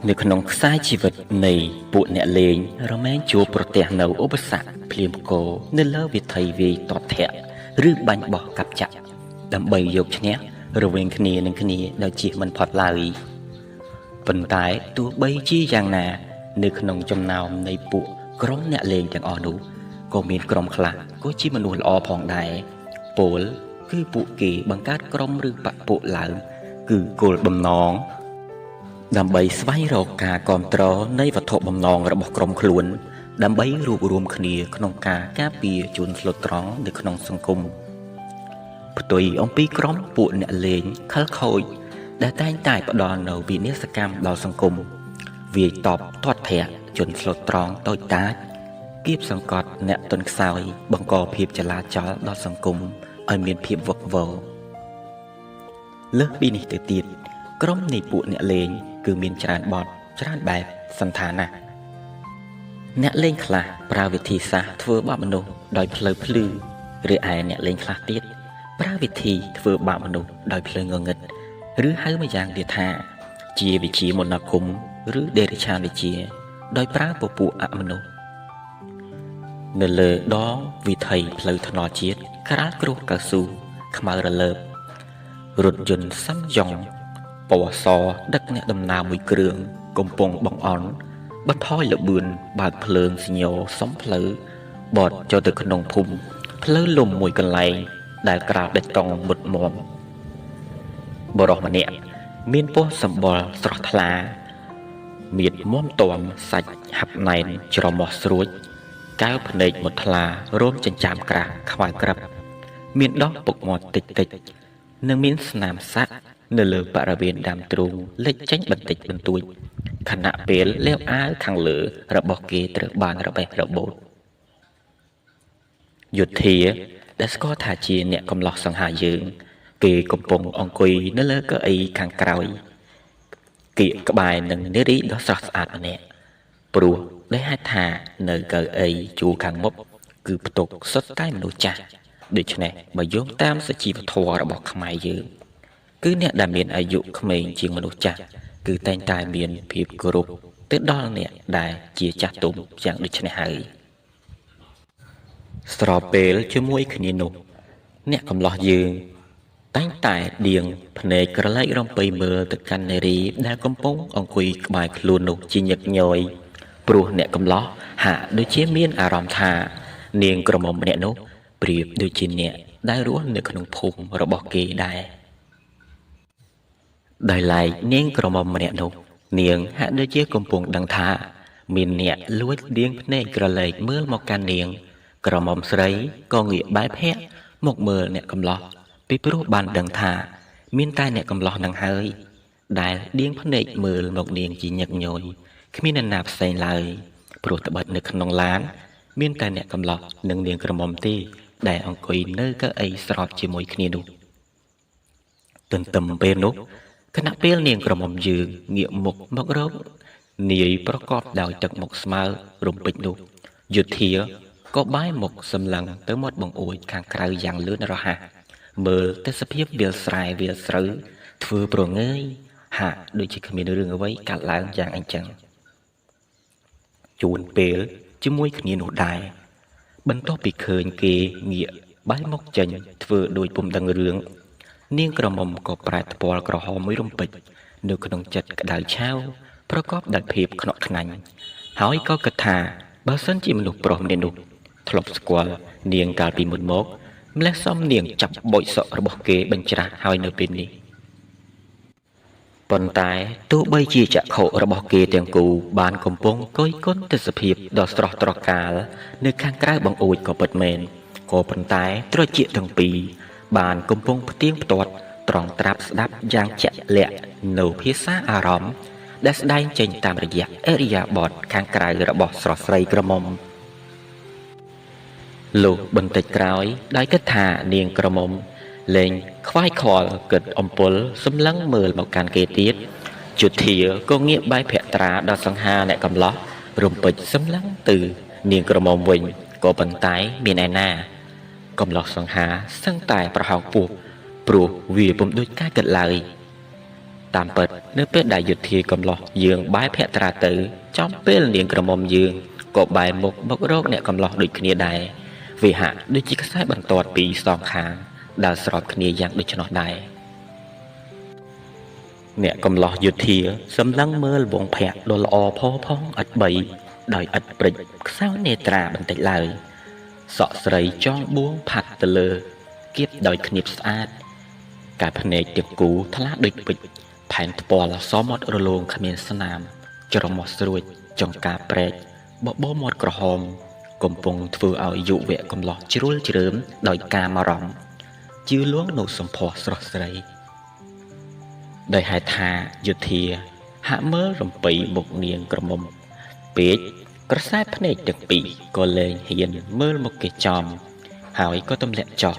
នៅក្នុងខ្សែជីវិតនៃពួកអ្នកលេងរមែងជួបប្រទះនៅឧបសគ្គភ្លាមគរនៅលើវិថីវាយតតធាក់ឬបាញ់បោះកាប់ចាក់ដើម្បីយកឈ្នះរវាងគ្នានឹងគ្នាដោយជៀសមិនផុតឡើយប៉ុន្តែទោះបីជាយ៉ាងណា នៅក្នុងចំណោមនៃពួកក្រុមអ្នកលេងទាំងអស់នោះក៏មានក្រុមខ្លះក៏ជាមនុស្សល្អផងដែរពោលគឺពួកគេបង្កើតក្រុមឬបក្ខពួកឡើងគឺគោលបំណង ដើម្បីស្វែងរកការគាំទ្រនៃវត្ថុបំណងរបស់ក្រុមខ្លួន ដើម្បីរួបរួមគ្នាក្នុងការការពារជនស្លូតត្រង់នៅក្នុងសង្គមផ្ទុយអំពីក្រុមពួកអ្នកលេងខិលខូចដែលតែងតែផ្ដល់នូវវិនាសកម្មដល់សង្គមវាយតបទាត់ធាក់ជនស្លូតត្រង់តូចតាចគៀបសង្កត់អ្នកទន់ខ្សោយបង្កភាពចលាចលដល់សង្គមឲ្យមានភាពវឹកវរ លើសពីនេះទៅទៀតក្រុមនៃពួកអ្នកលេងគឺមានច្រើនបទច្រើនបែបសន្តានណាស់អ្នកលេងខ្លះប្រើវិធីសាស្ត្រធ្វើបាបមនុស្សដោយផ្លូវភ្លឺឬឯអ្នកលេងខ្លះទៀតប្រើវិធីធ្វើបាបមនុស្សដោយផ្លូវងងឹតឬហៅម្យ៉ាងទៀតថា ជាវិជ្ជាមន្តអាគមឬដេរឆានវិជ្ជា ដោយប្រើពពួកអមនុស្សនៅលើដងវិថីផ្លូវថ្នល់ជាតិក្រាលគ្រោះកៅស៊ូខ្មៅរលើប រថយន្តសាំយ៉ុងពណ៌សដឹកអ្នកដំណើរមួយគ្រឿងកំពុងបង្អន់បន្ថយល្បឿនបើកភ្លើងសញ្ញាសុំផ្លូវបត់ចូលទៅក្នុងភូមិផ្លូវលំមួយកន្លែងដែលក្រាលបេតុងមុតមមបុរសម្នាក់មានពណ៌សម្បុរស្រស់ថ្លាមៀតមាំទាំសាច់ហាប់ណែនច្រមុះស្រួចកែវភ្នែកមុតថ្លារោមចិញ្ចើមក្រាស់ខ្មៅក្រឹបមានដោះពុកមាត់តិចតិច និងមានស្នាមសាក់នៅលើបរិវេណដើមទ្រូងលេចចេញបន្តិចបន្តួចខណៈពេលលាវអាវខាងលើរបស់គេត្រូវបានរបេះរបូតយោធាដែលស្គាល់ថាជាអ្នកកំឡោះសង្ហាយើង គេកំពុងអង្គុយនៅលើកៅអីខាងក្រោយគៀកក្បែរនឹងនារីដ៏ស្រស់ស្អាតម្នាក់ព្រោះដោយហេតុថានៅកៅអីជួរខាងមុខគឺផ្ទុកសុទ្ធតែមនុស្សចាស់ដូច្នេះបើយោងតាមសុជីវធម៌របស់ខ្មែរយើង គឺអ្នកដែលមានអាយុក្មេងជាងមនុស្សចាស់គឺតែងតែមានភាពគោរពទៅដល់អ្នកដែលជាចាស់ទុំយ៉ាងដូចនេះហើយស្របពេលជាមួយគ្នានោះអ្នកកំឡោះយើងតែងតែដៀងភ្នែកក្រឡេករំពៃមើលទៅកាន់នារីដែលកំពុងអង្គុយក្បែរខ្លួននោះជាញឹកញយព្រោះអ្នកកំឡោះហាក់ដូចជាមានអារម្មណ៍ថា នាងក្រមុំម្នាក់នោះប្រៀបដូចជាអ្នកដែលរស់នៅក្នុងភូមិរបស់គេដែរ ដោយឡែកនាងក្រមុំម្នាក់នោះនាងហាក់ដូចជាកំពុងដឹងថា មានអ្នកលួចដៀងភ្នែកក្រឡេកមើលមកកាន់នាង ក្រមុំស្រីក៏ងាកបែរភក្ត្រមកមើលអ្នកកំឡោះពីព្រោះបានដឹងថា មានតែអ្នកកំឡោះនឹងហើយ ដែលដៀងភ្នែកមើលមកនាងជាញឹកញយគ្មានអ្នកណាផ្សេងឡើយព្រោះត្បិតនៅក្នុងឡាន មានតែអ្នកកំឡោះនិងនាងក្រមុំទេ ដែលអង្គុយនៅកៅអីស្របជាមួយគ្នានោះ ទន្ទឹមពេលនោះខណៈពេលនាងក្រមុំយើងងាកមុខមករកនាយប្រកបដោយទឹកមុខស្មើរំពេចនោះយោធាក៏បែរមុខសម្លឹងទៅមាត់បង្អួចខាងក្រៅយ៉ាងលឿនរហ័សមើលទេសភាពវាលស្រែវាលស្រូវធ្វើប្រងើយហាក់ដូចជាគ្មានរឿងអ្វីកើតឡើងយ៉ាងអញ្ចឹងជួនពេលជាមួយគ្នានោះដែរបន្ទាប់ពីឃើញគេងាកបែរមុខចេញធ្វើដូចពុំដឹងរឿង នាងក្រមុំក៏ប្រែថ្ពាល់ក្រហមមួយរំពេចនៅក្នុងចិត្តក្តៅឆៅប្រកបដោយភាពខ្នក់ខ្នាញ់ហើយក៏គិតថាបើសិនជាមនុស្សប្រុសម្នាក់នោះធ្លាប់ស្គាល់នាងកាលពីមុនមកម្លេះសមនាងចាប់បូចសក់របស់គេបញ្ច្រាស់ហើយនៅពេលនេះប៉ុន្តែទោះបីជាចក្ខុរបស់គេទាំងគូបានកំពុងកយគុណទេសភាពដ៏ស្រស់ត្រកាលនៅខាងក្រៅបង្អួចក៏ពិតមែនក៏ប៉ុន្តែត្រចៀកទាំងពីរបានកំពុងផ្ទៀងផ្ទាត់ត្រង់ត្រាប់ស្ដាប់យ៉ាងជាក់លាក់នៅភាសាអារម្មណ៍ដែលស្ដែងចេញតាមរយៈឥរិយាបថខាងក្រៅរបស់ស្រស់ស្រីក្រមុំលុះបន្តិចក្រោយដោយគិតថានាងក្រមុំលែងខ្វាយខ្វល់គិតអំពុលសម្លឹងមើលមកកាន់គេទៀតយោធាក៏ងាកបែរភក្ត្រាដល់សង្ហាអ្នកកំឡោះរំពេចសម្លឹងទៅនាងក្រមុំវិញក៏ប៉ុន្តែមានឯណាកំឡោះសង្ហាសឹងតែប្រហោងពោះព្រោះវាពុំដូចការគិតឡើយ តាមពិតនៅពេលដែលយោធាកំឡោះយើងបែរភក្ត្រាទៅចំពេលនាងក្រមុំយើងក៏បែរមុខមករកអ្នកកំឡោះដូចគ្នាដែរវាហាក់ដូចជាខ្សែបន្ទាត់ពីរសងខាងដែលស្របគ្នាយ៉ាងដូច្នោះដែរអ្នកកំឡោះយោធាសម្លឹងមើលវងភ័ក្រដ៏ល្អផូរផង់ឥតបីដោយឥតព្រិចខ្សោយនេត្រាបន្តិចឡើយសក់ស្រីចងបួងផាត់ទៅលើគៀបដោយគ្នាបស្អាត កាភ្នែកទាំងគូថ្លាដូចពេជ្រផែនថ្ពាល់សមាត់រលោងគ្មានស្នាម ច្រមុះស្រួចចង្ការព្រែកបបោមាត់ក្រហម កំពុងធ្វើឲ្យយុវៈកំឡោះជ្រុលជ្រើមដោយការអារម្មណ៍ជឿលួងនៅសម្ផស្សស្រស់ស្រី ដោយហេតុថាយោធាហាក់មើលរំពៃមុខនាងក្រមុំពេកក្រសែភ្នែកទាំងពីរក៏លែងហ៊ានមើលមុខគេចំ ហើយក៏ទម្លាក់ចោះ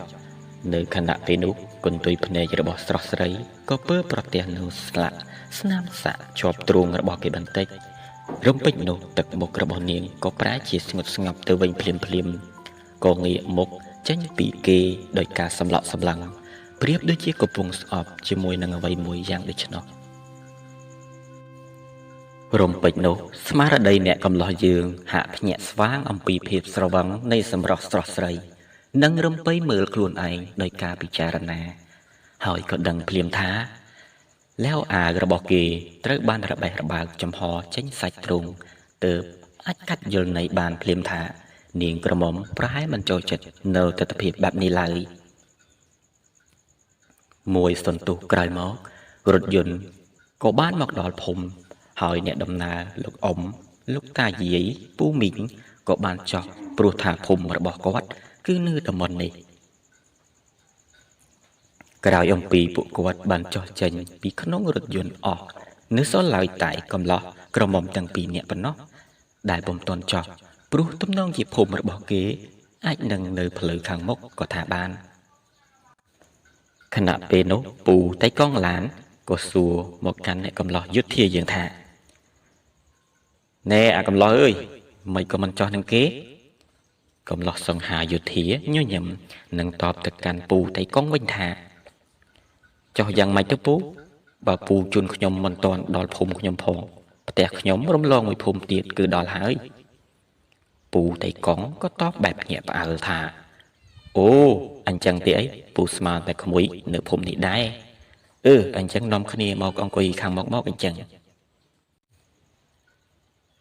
នៅខណៈពេលនោះកន្ទុយភ្នែករបស់ស្រស់ស្រីក៏ពើប្រទះនឹងស្លាកស្នាមសាក់ជាប់ទ្រូងរបស់គេបន្តិចរំពេចនោះទឹកមុខរបស់នាងក៏ប្រែជាស្ងួតស្ងប់ទៅវិញភ្លាមភ្លាមក៏ងាកមុខចេញពីគេដោយការសម្លក់សម្លឹងប្រៀបដូចជាកំពុងស្អប់ជាមួយនឹងអ្វីមួយយ៉ាងដូច្នោះរំពេចនោះស្មារតីអ្នកកំឡោះយើងហាក់ភ្ញាក់ស្វាងអំពីភាពស្រវឹងនៃសម្រស់ស្រស់ស្រី និងរំពៃមើលខ្លួនឯងដោយការពិចារណា ហើយក៏ដឹងភ្លាមថាលាវអាវរបស់គេត្រូវបានរបេះរបើកចំហចេញសាច់ទ្រូងទើបអាចកាត់យល់ន័យបានភ្លាមថា នាងក្រមុំប្រហែលមិនចូលចិត្តនៅទិដ្ឋភាពបែបនេះឡើយមួយសន្ទុះក្រោយមករថយន្តក៏បានមកដល់ភូមិហើយអ្នកដំណើរលោកអ៊ំលោកតាយាយពូមីងក៏បានចោះព្រោះថាភូមិរបស់គាត់គឺនៅតំបន់នេះក្រោយអំពីពួកគាត់បានចោះចេញពីក្នុងរថយន្តអស់នៅសល់ឡើយតែកំឡោះក្រមុំទាំងពីរនាក់ប៉ុណ្ណោះដែលពុំទាន់ចោះព្រោះទំនងជាភូមិរបស់គេអាចនឹងនៅផ្លូវខាងមុខក៏ថាបានខណៈពេលនោះពូតៃកងឡានក៏សួរមកកាន់អ្នកកំឡោះយុទ្ធាយើងថាណែអាកំឡោះអើយមិនក៏មិនចោះនឹងគេកំឡោះសង្ហាយុទ្ធាញញឹមនឹងតបទៅកាន់ពូតៃកងវិញថាចោះយ៉ាងម៉េចទៅពូបើពូជូនខ្ញុំមិនទាន់ដល់ភូមិខ្ញុំផងផ្ទះខ្ញុំរំលងមួយភូមិទៀតគឺដល់ហើយពូតៃកងក៏តបបែបភ្ញាក់ផ្អើលថាអូអញ្ចឹងទេអីពូស្មានតែក្មួយនៅភូមិនេះដែរអញ្ចឹងនាំគ្នាមកអង្គុយខាងមុខមកអញ្ចឹង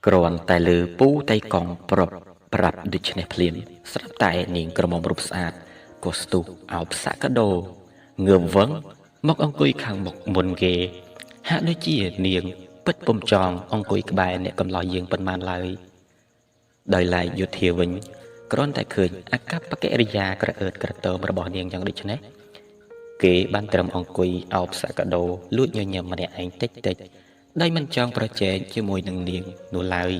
គ្រាន់តែលើពូតៃកងប្រាប់ប្រាប់ដូច្នេះភ្លាមស្រាប់តែនាងក្រមុំរូបស្អាតក៏ស្ទុះអោបសាក់កាដូងើបវឹងមកអង្គុយខាងមុខមុនគេហាក់ដូចជានាងពិតពុំចង់អង្គុយក្បែរអ្នកកំឡោះយើងប៉ុន្មានឡើយដោយឡែកយោធាវិញគ្រាន់តែឃើញអាកប្បកិរិយាក្រអឺតក្រទមរបស់នាងយ៉ាងដូចនេះគេបានត្រឹមអង្គុយអោបសាក់កាដូលួចញញឹមម្នាក់ឯងតិចតិចដោយមិនចង់ប្រជែងជាមួយនឹងនាងនោះឡើយ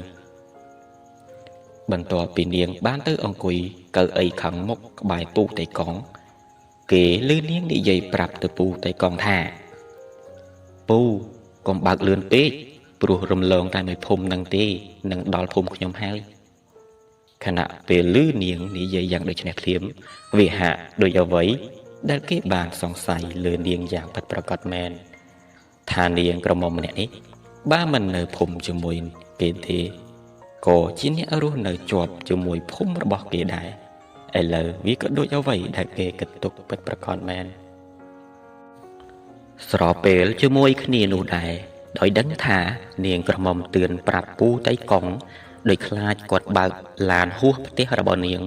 បន្ទាប់ពីនាងបានទៅអង្គុយកៅអីខាងមុខក្បែរពូតៃកងគេឮនាងនិយាយប្រាប់ទៅពូតៃកងថាពូកុំបើកលឿនពេកព្រោះរំលងតែមួយភូមិនឹងទេនឹងដល់ភូមិខ្ញុំហើយខណៈពេលឮនាងនិយាយយ៉ាងដូចនេះភ្លាមវាហាក់ដូចអ្វីដែលគេបានសង្ស័យលើនាងយ៉ាងពិតប្រាកដមែនថានាងក្រមុំម្នាក់នេះបើមិននៅភូមិជាមួយគេទេក៏ជាអ្នករស់នៅជាប់ជាមួយភូមិរបស់គេដែរឥឡូវវាក៏ដូចអ្វីដែលគេគិតទុកពិតប្រាកដមែនស្របពេលជាមួយគ្នានោះដែរដោយដឹងថានាងក្រមុំទឿនប្រាប់ពូតៃកុងដោយខ្លាចគាត់បើកឡានហួសផ្ទះរបស់នាង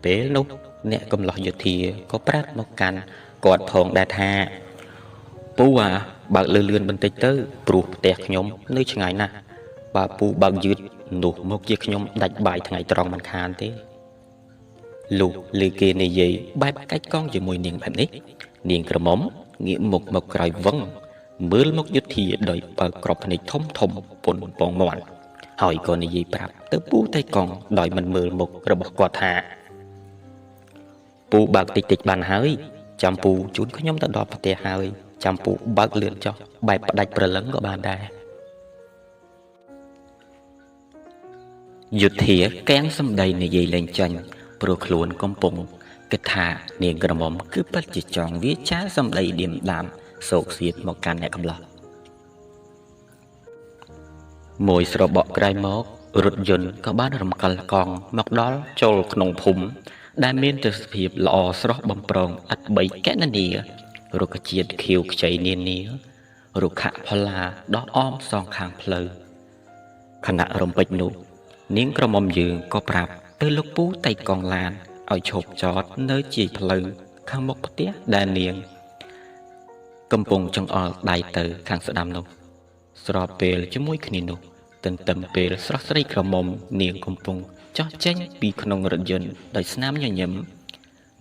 ពេលនោះអ្នកកំឡោះយោធាក៏ប្រាប់មកកាន់គាត់ផងដែរថាពូអាបើកលឿនៗបន្តិចទៅព្រោះផ្ទះខ្ញុំនៅឆ្ងាយណាស់បើពូបើកយឺតនោះមកជាខ្ញុំដាច់បាយថ្ងៃត្រង់មិនខានទេលុះឮគេនិយាយបែបកាច់កង់ជាមួយនាងបែបនេះនាងក្រមុំងាកមុខមកក្រោយវឹងមើលមកយុទ្ធាដោយបើកក្របភ្នែកធំធំពុនពងមាត់ហើយក៏និយាយប្រាប់ទៅពូតៃកងដោយមិនមើលមុខរបស់គាត់ថាពូបើកតិចតិចបានហើយចាំពូជូនខ្ញុំទៅដល់ផ្ទះហើយចាំពូបើកលឿនចោះបែបផ្ដាច់ព្រលឹងក៏បានដែរយុទ្ធាកាំងសម្ដីនិយាយលែងចាញ់ព្រោះខ្លួនកំពុងគិតថានាងក្រមុំគឺពិតជាចង់វាចាសម្ដីឌៀមដាមសោកសៀតមកកាន់អ្នកកំឡោះ មួយស្របក់ក្រោយមករថយន្តក៏បានរំកិលកង់មកដល់ចូលក្នុងភូមិដែលមានទេសភាពល្អស្រស់បំព្រងឥតបីគណនារុក្ខជាតិខៀវខ្ចីនានារុក្ខផល្លាដោះអមសងខាងផ្លូវខណៈរំពេចនោះនាងក្រមុំយើងក៏ប្រាប់ទៅលោកពូតៃកងឡានឲ្យឈប់ចតនៅជាយផ្លូវខាងមុខផ្ទះដែលនាងកំពុងចង្អុលដៃទៅខាងស្ដាំនោះស្របពេលជាមួយគ្នានោះទន្ទឹមពេលស្រស់ស្រីក្រមុំនាងកំពុងចោះចេញពីក្នុងរថយន្តដោយស្នាមញញឹម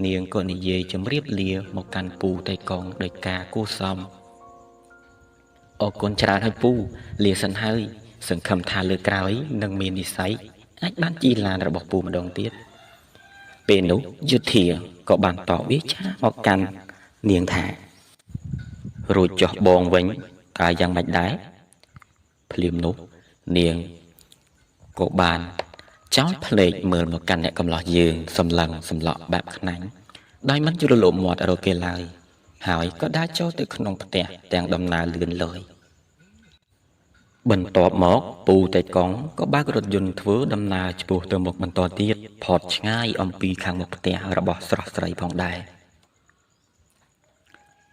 នាងក៏និយាយជម្រាបលាមកកាន់ពូតៃកងដោយការគួរសមអរគុណច្រើនហើយពូលាសិនហើយសង្ឃឹមថាលើក្រោយនឹងមាននិស្ស័យអាចបានជិះឡានរបស់ពូម្ដងទៀតពេលនោះយុធាក៏បានតបវាចាមកកាន់នាងថារួចចុះបងវិញតើយ៉ាងម៉េចដែរភ្លាមនោះនាងក៏បានចោលភ្លេចមើលមកកាន់អ្នកកំឡោះយើងសម្លឹងសម្លក់បែបខ្នាញ់ដោយមិនជ្រលក់មាត់រកគេឡើយហើយក៏ដើរចូលទៅក្នុងផ្ទះទាំងដំណើរលឿនលយបន្ទាប់មកពូតៃកុងក៏បើករថយន្តធ្វើដំណើរឆ្ពោះទៅមុខបន្តទៀតផុតឆ្ងាយអំពីខាងមុខផ្ទះរបស់ស្រស់ស្រីផងដែរ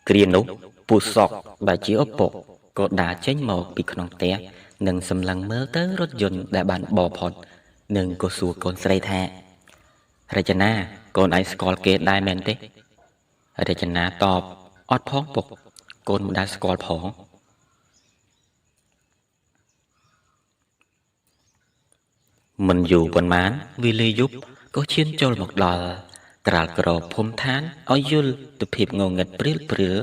គ្រានោះពូសុកដែលជាឪពុកក៏ដើរចេញមកពីក្នុងផ្ទះនិងសម្លឹងមើលទៅរថយន្តដែលបានបរផុតនិងក៏សួរកូនស្រីថារចនាកូនឯងស្គាល់គេដែរមែនទេរចនាតបអត់ផងពុកកូនមិនដែលស្គាល់ផងមិនយូរប៉ុន្មានវេលាយប់ក៏ឈានចូលមកដល់ក្រាលក្របភូមិឋានឲ្យយល់ទៅភាពងងឹតព្រាលព្រាល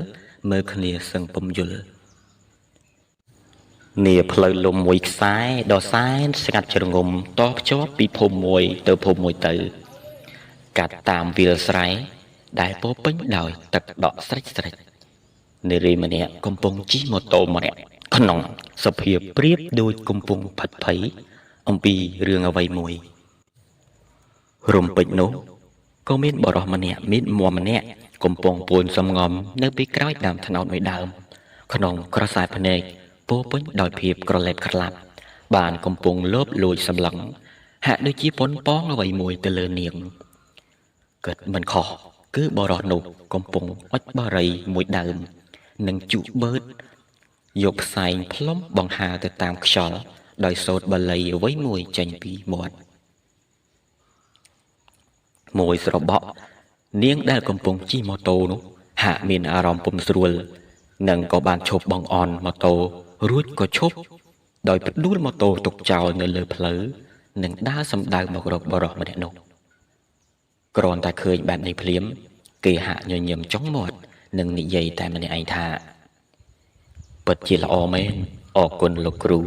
មើលគ្នាសឹងពុំយល់នាផ្លូវលំមួយខ្សែដ៏សែនស្ងាត់ជ្រងំតភ្ជាប់ពីភូមិមួយទៅភូមិមួយទៅកាត់តាមវាលស្រែដែលពោពេញដោយទឹកដក់ស្រេចស្រេចនារីម្នាក់កំពុងជិះម៉ូតូម្នាក់ក្នុងសភាពប្រៀបដូចកំពុងផិតភ័យអំពីរឿងអ្វីមួយរំពេចនោះក៏មានបរិសម្នាក់មានមាំម្នាក់កំពុងពួនសំងំនៅពីក្រោយដើមត្នោតមួយដើមក្នុងក្រសែភ្នែកពោពេញដោយភាពក្រឡេបក្រឡាប់បានកំពុងលបលួចសម្លឹងហាក់ដូចជាប៉ុនប៉ងអ្វីមួយទៅលើនាងគិតមិនខុសគឺបរិសនោះកំពុងអុចបារីមួយដើមនិងជក់បឺតយកផ្សែងផ្លុំបង្ហើទៅតាមខ្យល់ដោយសូត្របាលីអ្វីមួយចេញពីមាត់មួយស្របក់នាងដែលកំពុងជិះម៉ូតូនោះហាក់មានអារម្មណ៍ពុំស្រួលនិងក៏បានឈប់បង្អន់ម៉ូតូរួចក៏ឈប់ដោយផ្ដួលម៉ូតូទុកចោលនៅលើផ្លូវនិងដើរសំដៅមករកបុរសម្នាក់នោះគ្រាន់តែឃើញបែបនេះភ្លាមគេហាក់ញញឹមចុងមាត់និងនិយាយតែម្នាក់ឯងថាពិតជាល្អមែនអរគុណលោកគ្រូ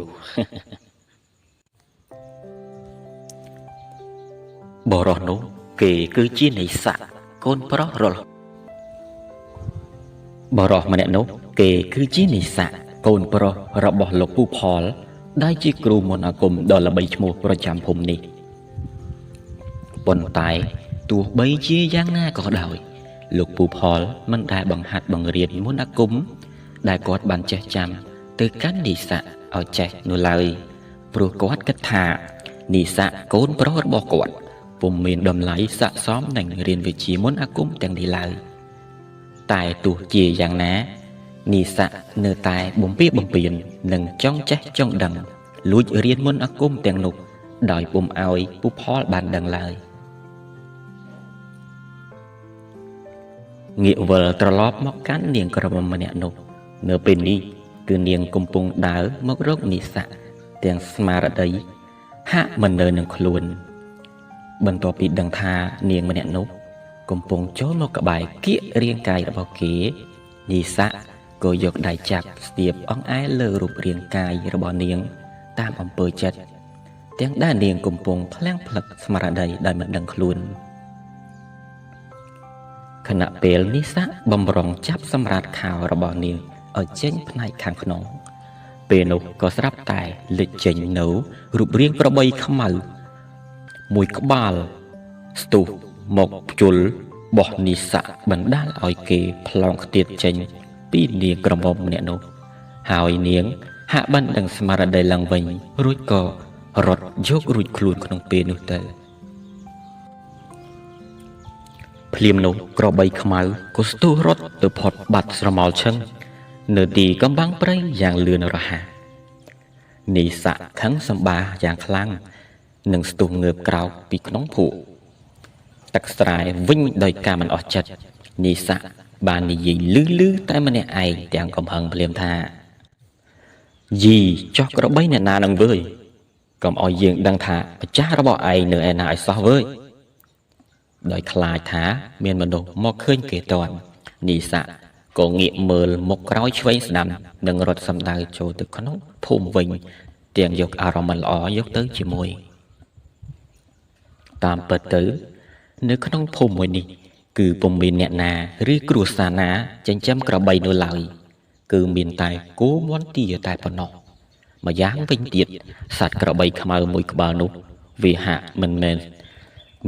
បុរសនោះគេគឺជានិស្សៈកូនប្រុសរលបុរសម្នាក់នោះគេគឺជានិស្សៈកូនប្រុសរបស់លោកពូផលដែលជាគ្រូមន្តអាគមដ៏ល្បីឈ្មោះប្រចាំភូមិនេះប៉ុន្តែទោះបីជាយ៉ាងណាក៏ដោយលោកពូផលមិនដែលបង្ហាត់បង្រៀនមន្តអាគមដែលគាត់បានចេះចាំទៅកាន់និស្សៈឲ្យចេះនោះឡើយព្រោះគាត់គិតថានិស្សៈកូនប្រុសរបស់គាត់ពុំមានតម្លៃស័ក្តិសមនឹងរៀនវិជ្ជាមន្តអាគមទាំងនេះឡើយតែទោះជាយ៉ាងណានិស្សៈនៅតែបំពារបំពាននិងចង់ចេះចង់ដឹងលួចរៀនមន្តអាគមទាំងនោះដោយពុំឲ្យពូផលបានដឹងឡើយងាកវិលត្រឡប់មកកាន់នាងក្រមុំម្នាក់នោះនៅពេលនេះគឺនាងកំពុងដើរមករកនិស្សៈទាំងស្មារតីហាក់មិននៅនឹងខ្លួនបន្ទាប់ពីដឹងថានាងម្នាក់នោះកំពុងចូលមកក្បែរគៀករាងកាយរបស់គេនិស្សៈក៏យកដៃចាប់ស្ទាបអង្អែលលើរូបរាងកាយរបស់នាងតាមអំពើចិត្តទាំងដែលនាងកំពុងភ្លាំងផ្លឹកស្មារតីដោយមិនដឹងខ្លួនខណៈពេលនិស្សៈបំរុងចាប់សម្រាតខោរបស់នាងឲ្យចេញផ្នែកខាងក្នុងពេលនោះក៏ស្រាប់តែលេចចេញនៅរូបរាងក្របីខ្មៅមួយក្បាលស្ទុះមកជុលបោះនិស្សៈបណ្ដាលឲ្យគេប្លង់ខ្ទាតចេញពីនាងក្រមុំម្នាក់នោះហើយនាង ហាក់បានដឹងស្មារតីឡើងវិញរួចក៏រត់យករួចខ្លួនក្នុងពេលនោះទៅភ្លាមនោះក្របីខ្មៅក៏ស្ទុះរត់ទៅផុតបាត់ស្រមោលឈឹងនៅទីកំបាំងព្រៃយ៉ាងលឿនរហ័សនីស័កខឹងសម្បាយ៉ាងខ្លាំងនិងស្ទុះងើបក្រោកពីក្នុងភក់ទឹកស្រែវិញដោយការមិនអស់ចិត្តនីស័កបាននិយាយលឺៗតែម្នាក់ឯងទាំងកំហឹងភ្លាមថាយីចោះក្របីអ្នកណានឹងវើយកុំឲ្យយើងដឹងថាម្ចាស់របស់ឯងនៅឯណាឲ្យសោះវើយដោយខ្លាចថាមានមនុស្សមកឃើញគេតន់នីស័កក៏ងាកមើលមុខក្រោយឆ្វេងស្ដាំនិងរត់សំដៅចូលទៅក្នុងភូមិវិញទាំងយកអារម្មណ៍មិនល្អយកទៅជាមួយតាមពិតទៅនៅក្នុងភូមិមួយនេះគឺពុំមានអ្នកណាឬគ្រួសារណាចិញ្ចឹមក្របីនោះឡើយគឺមានតែគោមាន់ទាតែប៉ុណ្ណោះម្យ៉ាងវិញទៀតសត្វក្របីខ្មៅមួយក្បាលនោះវាហាក់មិនមែន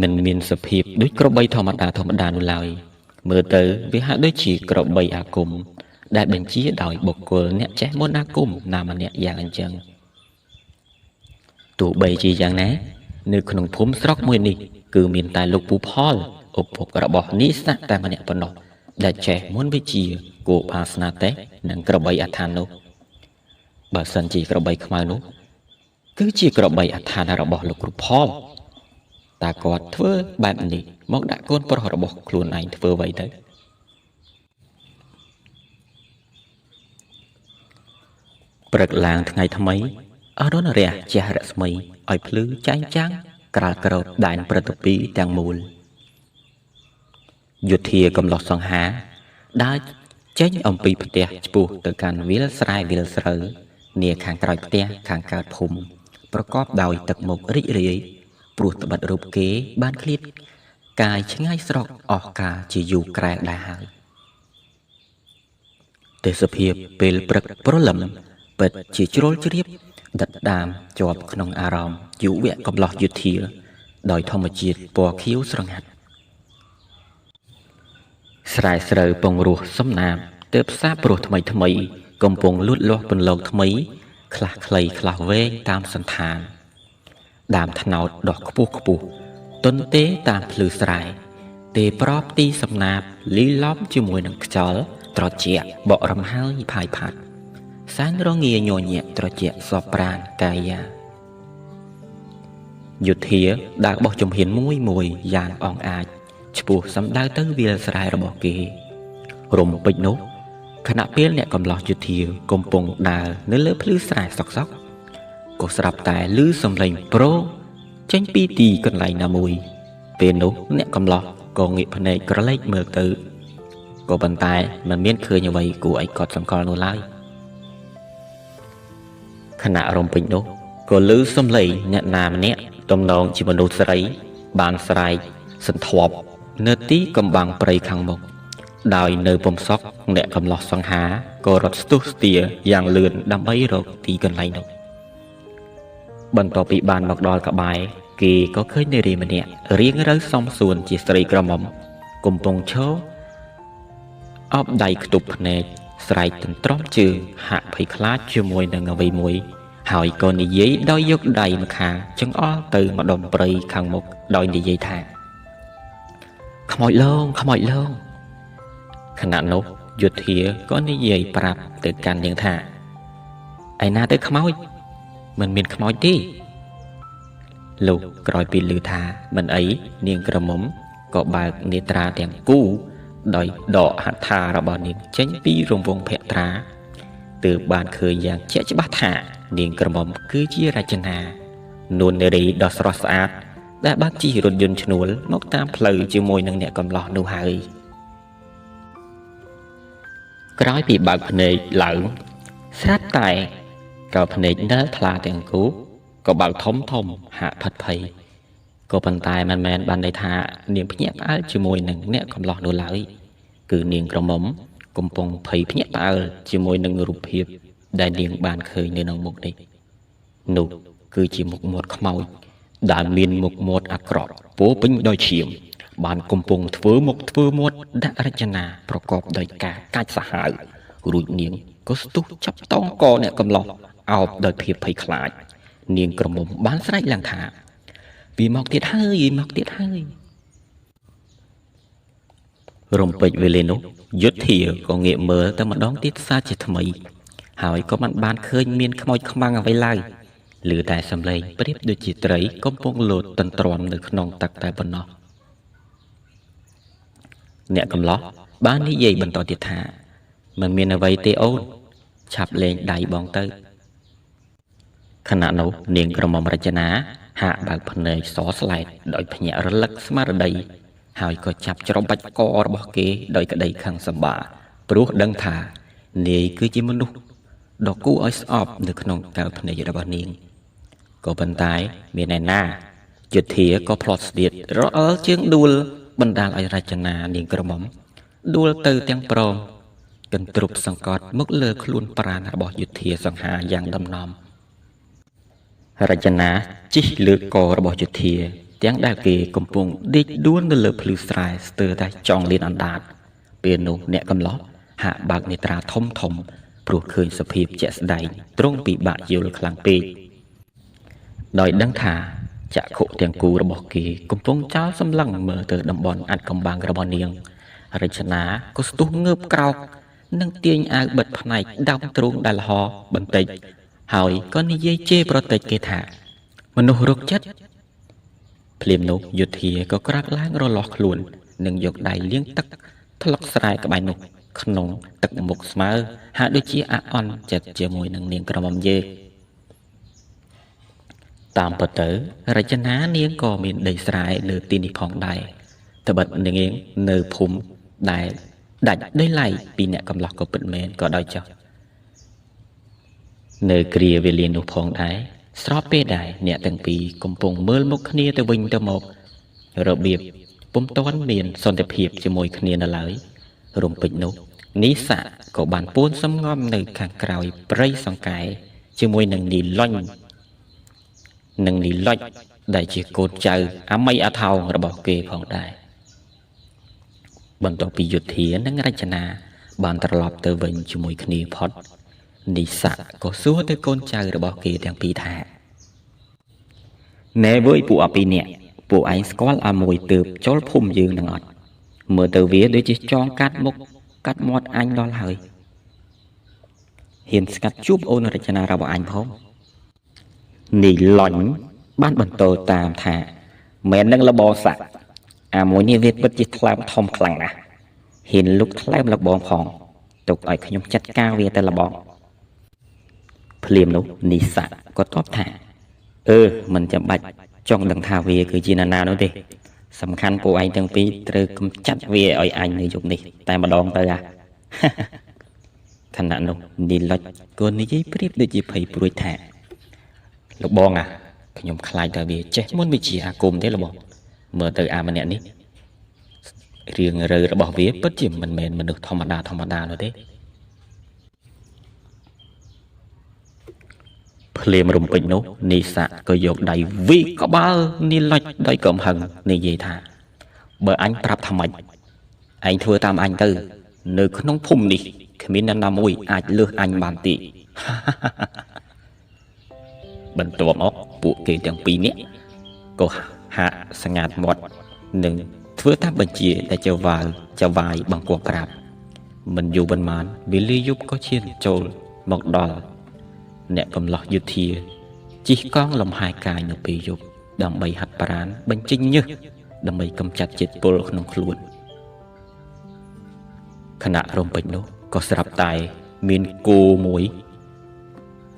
មិនមានសភាពដូចក្របីធម្មតាធម្មតានោះឡើយមើលទៅវាហាក់ដូចជាក្របីអាគមដែលបញ្ជាដោយបុគ្គលអ្នកចេះមន្តអាគមណាម្នាក់យ៉ាងអញ្ចឹងទោះបីជាយ៉ាងណានៅក្នុងភូមិស្រុកមួយនេះគឺមានតែលោកពូផលឪពុករបស់នីស័កតែម្នាក់ប៉ុណ្ណោះដែលចេះមន្តវិជ្ជាគោបាសនាតេនិងក្របីអដ្ឋាននោះបើសិនជាក្របីខ្មៅនោះគឺជាក្របីអដ្ឋានរបស់លោកគ្រូផលតើគាត់ធ្វើបែបនេះមកដាក់កូនប្រុសរបស់ខ្លួនឯងធ្វើអ្វីទៅព្រឹកឡើងថ្ងៃថ្មីអរុណរះជះរស្មីឲ្យភ្លឺចែងចាំងក្រាលក្របដែនប្រតិពីទាំងមូលយោធាកំឡោះសង្ហាដើរចេញអំពីផ្ទះឆ្ពោះទៅកាន់វាលស្រែវាលស្រូវនាខាងក្រោយផ្ទះខាងកើតភូមិប្រកបដោយទឹកមុខរីករាយព្រោះត្បិតរូបគេបានឃ្លាតកាយឆ្ងាយស្រុកអស់កាលជាយូរក្រែដែរហើយទេសភាពពេលព្រឹកព្រលឹមពិតជាជ្រុលជ្រាបដិតដាមជាប់ក្នុងអារម្មណ៍យុវៈកំឡោះយោធាដោយធម្មជាតិពណ៌ខៀវស្រងាត់ស្រែស្រូវពងរស់សំណាបទើបសាបព្រោះថ្មីថ្មីកំពុងលូតលាស់ពន្លកថ្មីខ្លះខ្លីខ្លះវែងតាមសន្តានដើមថ្នោតដុះខ្ពស់ខ្ពស់ទន្ទេតាមភ្លឺស្រែទេប្របទីសំណាបលីឡំជាមួយនឹងខ្យល់ត្រជាក់បក់រំហើយផាយផាត់សែនរងាញញាក់ត្រជាក់សពប្រានកាយាយោធាដើរបោះជំហានមួយមួយយ៉ាងអង្អាចឆ្ពោះសំដៅទៅវាលស្រែរបស់គេរំពេចនោះខណៈពេលអ្នកកំឡោះយោធាកំពុងដើរនៅលើភ្លឺស្រែសុកសុកក៏ស្រាប់តែឮសំឡេងប្រោចេញពីទីកន្លែងណាមួយពេលនោះអ្នកកំឡោះក៏ងាកភ្នែកក្រឡេកមើលទៅក៏ប៉ុន្តែមិនមានឃើញអ្វីគួរឲ្យកត់សម្គាល់នោះឡើយខណៈរំពេចនោះក៏ឮសំឡេងអ្នកណាម្នាក់ទំនងជាមនុស្សស្រីបានស្រែកសន្ធាប់នៅទីកំបាំងព្រៃខាងមុខដោយនៅពុំសក់អ្នកកំឡោះសង្ហាក៏រត់ស្ទុះស្ទាយ៉ាងលឿនដើម្បីរកទីកន្លែងនោះបន្ទាប់ពីបានមកដល់ក្បែរគេក៏ឃើញនារីម្នាក់រៀងរៅសំសួនជាស្រីក្រមុំកំពុងឈរអបដៃខ្ទប់ភ្នែកស្រែកទន្ទ្រាំជើងហាក់ភ័យខ្លាចជាមួយនឹងអ្វីមួយហើយក៏និយាយដោយយកដៃម្ខាងចង្អុលទៅម្ដុំព្រៃខាងមុខដោយនិយាយថាខ្មោចលងខ្មោចលងខណៈនោះយោធាក៏និយាយប្រាប់ទៅកាន់នាងថាឯណាទៅខ្មោចមិនមានខ្មោចទេលោកក្រោយពីឮថាមិនអីនាងក្រមុំក៏បើកនេត្រាទាំងគូដោយដកហត្ថារបស់នាងចេញពីរង្វង់ភត្រាទើបបានឃើញយ៉ាងជាក់ច្បាស់ថានាងក្រមុំគឺជារចនានួននារីដ៏ស្រស់ស្អាតដែលបានជិះរថយន្តឈ្នួលមកតាមផ្លូវជាមួយនឹងអ្នកកំឡោះនោះហើយក្រោយពីបើកភ្នែកឡើងស្រាប់តែក៏ភ្នែកនិលថ្លាទាំងគូក៏បើកធំធំហាក់ផិតភ័យក៏ប៉ុន្តែមិនមែនបានន័យថានាងភ្ញាក់ផ្អើលជាមួយនឹងអ្នកកំឡោះនោះឡើយគឺនាងក្រមុំកំពុងភ័យភ្ញាក់ផ្អើលជាមួយនឹងរូបភាពដែលនាងបានឃើញនៅក្នុងមុខនេះនោះគឺជាមុខមាត់ខ្មោចដែលមានមុខមាត់អាក្រក់ពោពេញដោយឈាមបានកំពុងធ្វើមុខធ្វើមាត់ដាក់រចនាប្រកបដោយការកាចសាហាវរួចនាងក៏ស្ទុះចាប់តងកអ្នកកំឡោះ អោបដោយភាពភ័យខ្លាចនាងក្រមុំបានស្រែកឡើងថាវាមកទៀតហើយមកទៀតហើយរំពេចវេលានោះយុទ្ធាក៏ងាកមើលតែម្ដងទៀតសាជាថ្មីហើយក៏មិនបានឃើញមានខ្មោចខ្មាំងអ្វីឡើយឮតែសំឡេងប្រៀបដូចជាត្រីកំពុងលោតទន្ទ្រាំនៅក្នុងទឹកតែប៉ុណ្ណោះអ្នកកំឡោះបាននិយាយបន្តទៀតថាមិនមានអ្វីទេអូនឆាប់លេងដៃបងទៅខណៈនោះនាងក្រមុំរចនាហាក់បើកភ្នែកសស្លែតដោយភ្ញាក់រលឹកស្មារតីហើយក៏ចាប់ច្របាច់ករបស់គេដោយក្តីខឹងសម្បាព្រោះដឹងថានាយគឺជាមនុស្សដ៏គួរឲ្យស្អប់នៅក្នុងកែវភ្នែករបស់នាងក៏ប៉ុន្តែមានឯណាយុទ្ធាក៏ផ្្លាត់ស្នៀតរអិលជើងដួលបណ្ដាលឲ្យរចនានាងក្រមុំដួលទៅទាំងព្រមកន្ទ្រប់សង្កត់មកលើខ្លួនប្រាណរបស់យុទ្ធាសង្ហាយ៉ាងដំណំរចនាជិះលើករបស់យុទ្ធាទាំងដែលគេកំពុងដេកដួលនៅលើភ្លឺស្រែស្ទើរតែចង់លៀនអណ្ដាតពេលនោះអ្នកកំឡោះហាក់បើកនេត្រាធំធំព្រោះឃើញសភាពជាក់ស្ដែងទ្រង់ពិបាកយល់ខ្លាំងពេកដោយដឹងថាចក្ខុទាំងគូរបស់គេកំពុងចោលសម្លឹងមើលទៅតំបន់អាត់កំបាំងរបស់នាងរចនាក៏ស្ទុះងើបក្រោកនិងទាញអាវបិទផ្នែកដើមទ្រូងដែលលហបន្តិចហើយក៏និយាយជេរប្រតិចគេថាមនុស្សរកចិត្តភ្លាមនោះយុទ្ធាក៏ក្រាកឡើងរលាស់ខ្លួននិងយកដៃលាងទឹកថ្លុកស្រែក្បែរនោះក្នុងទឹកមុខស្មើហាក់ដូចជាអាក់អន់ចិត្តជាមួយនឹងនាងក្រមុំយើងតាមពិតទៅរចនានាងក៏មានដីស្រែនៅទីនេះផងដែរត្បិតនាងនៅភូមិដែលដាច់ដោយឡែកពីអ្នកកំឡោះក៏ពិតមែនក៏ដោយចុះនៅគ្រាវេលានោះផងដែរស្របពេលដែរអ្នកទាំងពីរកំពុងមើលមុខគ្នាទៅវិញទៅមករបៀបពុំទាន់មានសន្តិភាពជាមួយគ្នានៅឡើយរំពេចនោះនីស័កក៏បានពួនសំងំនៅខាងក្រោយព្រៃសង្កែជាមួយនឹងនីលុញនិងនីលុចដែលជាកូនចៅអាមីអាថោងរបស់គេផងដែរបន្ទាប់ពីយុទ្ធានិងរចនាបានត្រឡប់ទៅវិញជាមួយគ្នាផុតនីស័កក៏សួរទៅកូនចៅរបស់គេទាំងពីរថាណែវើយពួកអាពីរនាក់ពួកឯងស្គាល់អាមួយទើបចូលភូមិយើងនឹងអត់មើលទៅវាដូចជាចងកាត់មុខកាត់មាត់អញដល់ហើយហ៊ានស្កាត់ជួបអូនរចនារបស់អញផងនីលុញបានបន្តតាមថាមែននឹងលបងសាក់អាមួយនេះវាពិតជាថ្លើមធំខ្លាំងណាស់ហ៊ានលុកថ្លើមលបងផងទុកឲ្យខ្ញុំចាត់ការវាទៅលបងភ្លាមនោះនីស័កក៏តបថាមិនចាំបាច់ចង់ដឹងថាវាគឺជាណានានោះទេសំខាន់ពួកឯងទាំងពីរត្រូវកំចាត់វាឲ្យអញនៅយប់នេះតែម្ដងទៅអាខណៈនោះនីលុចក៏និយាយប្រៀបដូចជាភ័យព្រួយថាលោកបងអាខ្ញុំខ្លាចតែវាចេះមុនវិជាអាគមទេលោកបងមើលទៅអាម្នាក់នេះរឿងរើរបស់វាពិតជាមិនមែនមនុស្សធម្មតាធម្មតានោះទេភ្លាមរំពេចនោះនីស័កក៏យកដៃវីក្បាលនីលុចដោយកំហឹងនិយាយថាបើអញប្រាប់ថាម៉េចឯងធ្វើតាមអញទៅនៅក្នុងភូមិនេះគ្មានអ្នកណាមួយអាចលើសអញបានទេបន្ទាប់មកពួកគេទាំងពីរនាក់ក៏ហាក់ស្ងាត់មាត់និងធ្វើតាមបញ្ជាដែលចៅវាយបង្គាប់ប្រាប់មិនយូរប៉ុន្មានវេលាយប់ក៏ឈានចូលមកដល់អ្នកកំឡោះយុទ្ធាជិះកង់លំហែកាយនៅពេលយប់ដើម្បីហាត់ប្រាណបញ្ចេញញើសដើម្បីកម្ចាត់ជាតិពុលក្នុងខ្លួនខណៈរំពេចនោះក៏ស្រាប់តែមានគោមួយ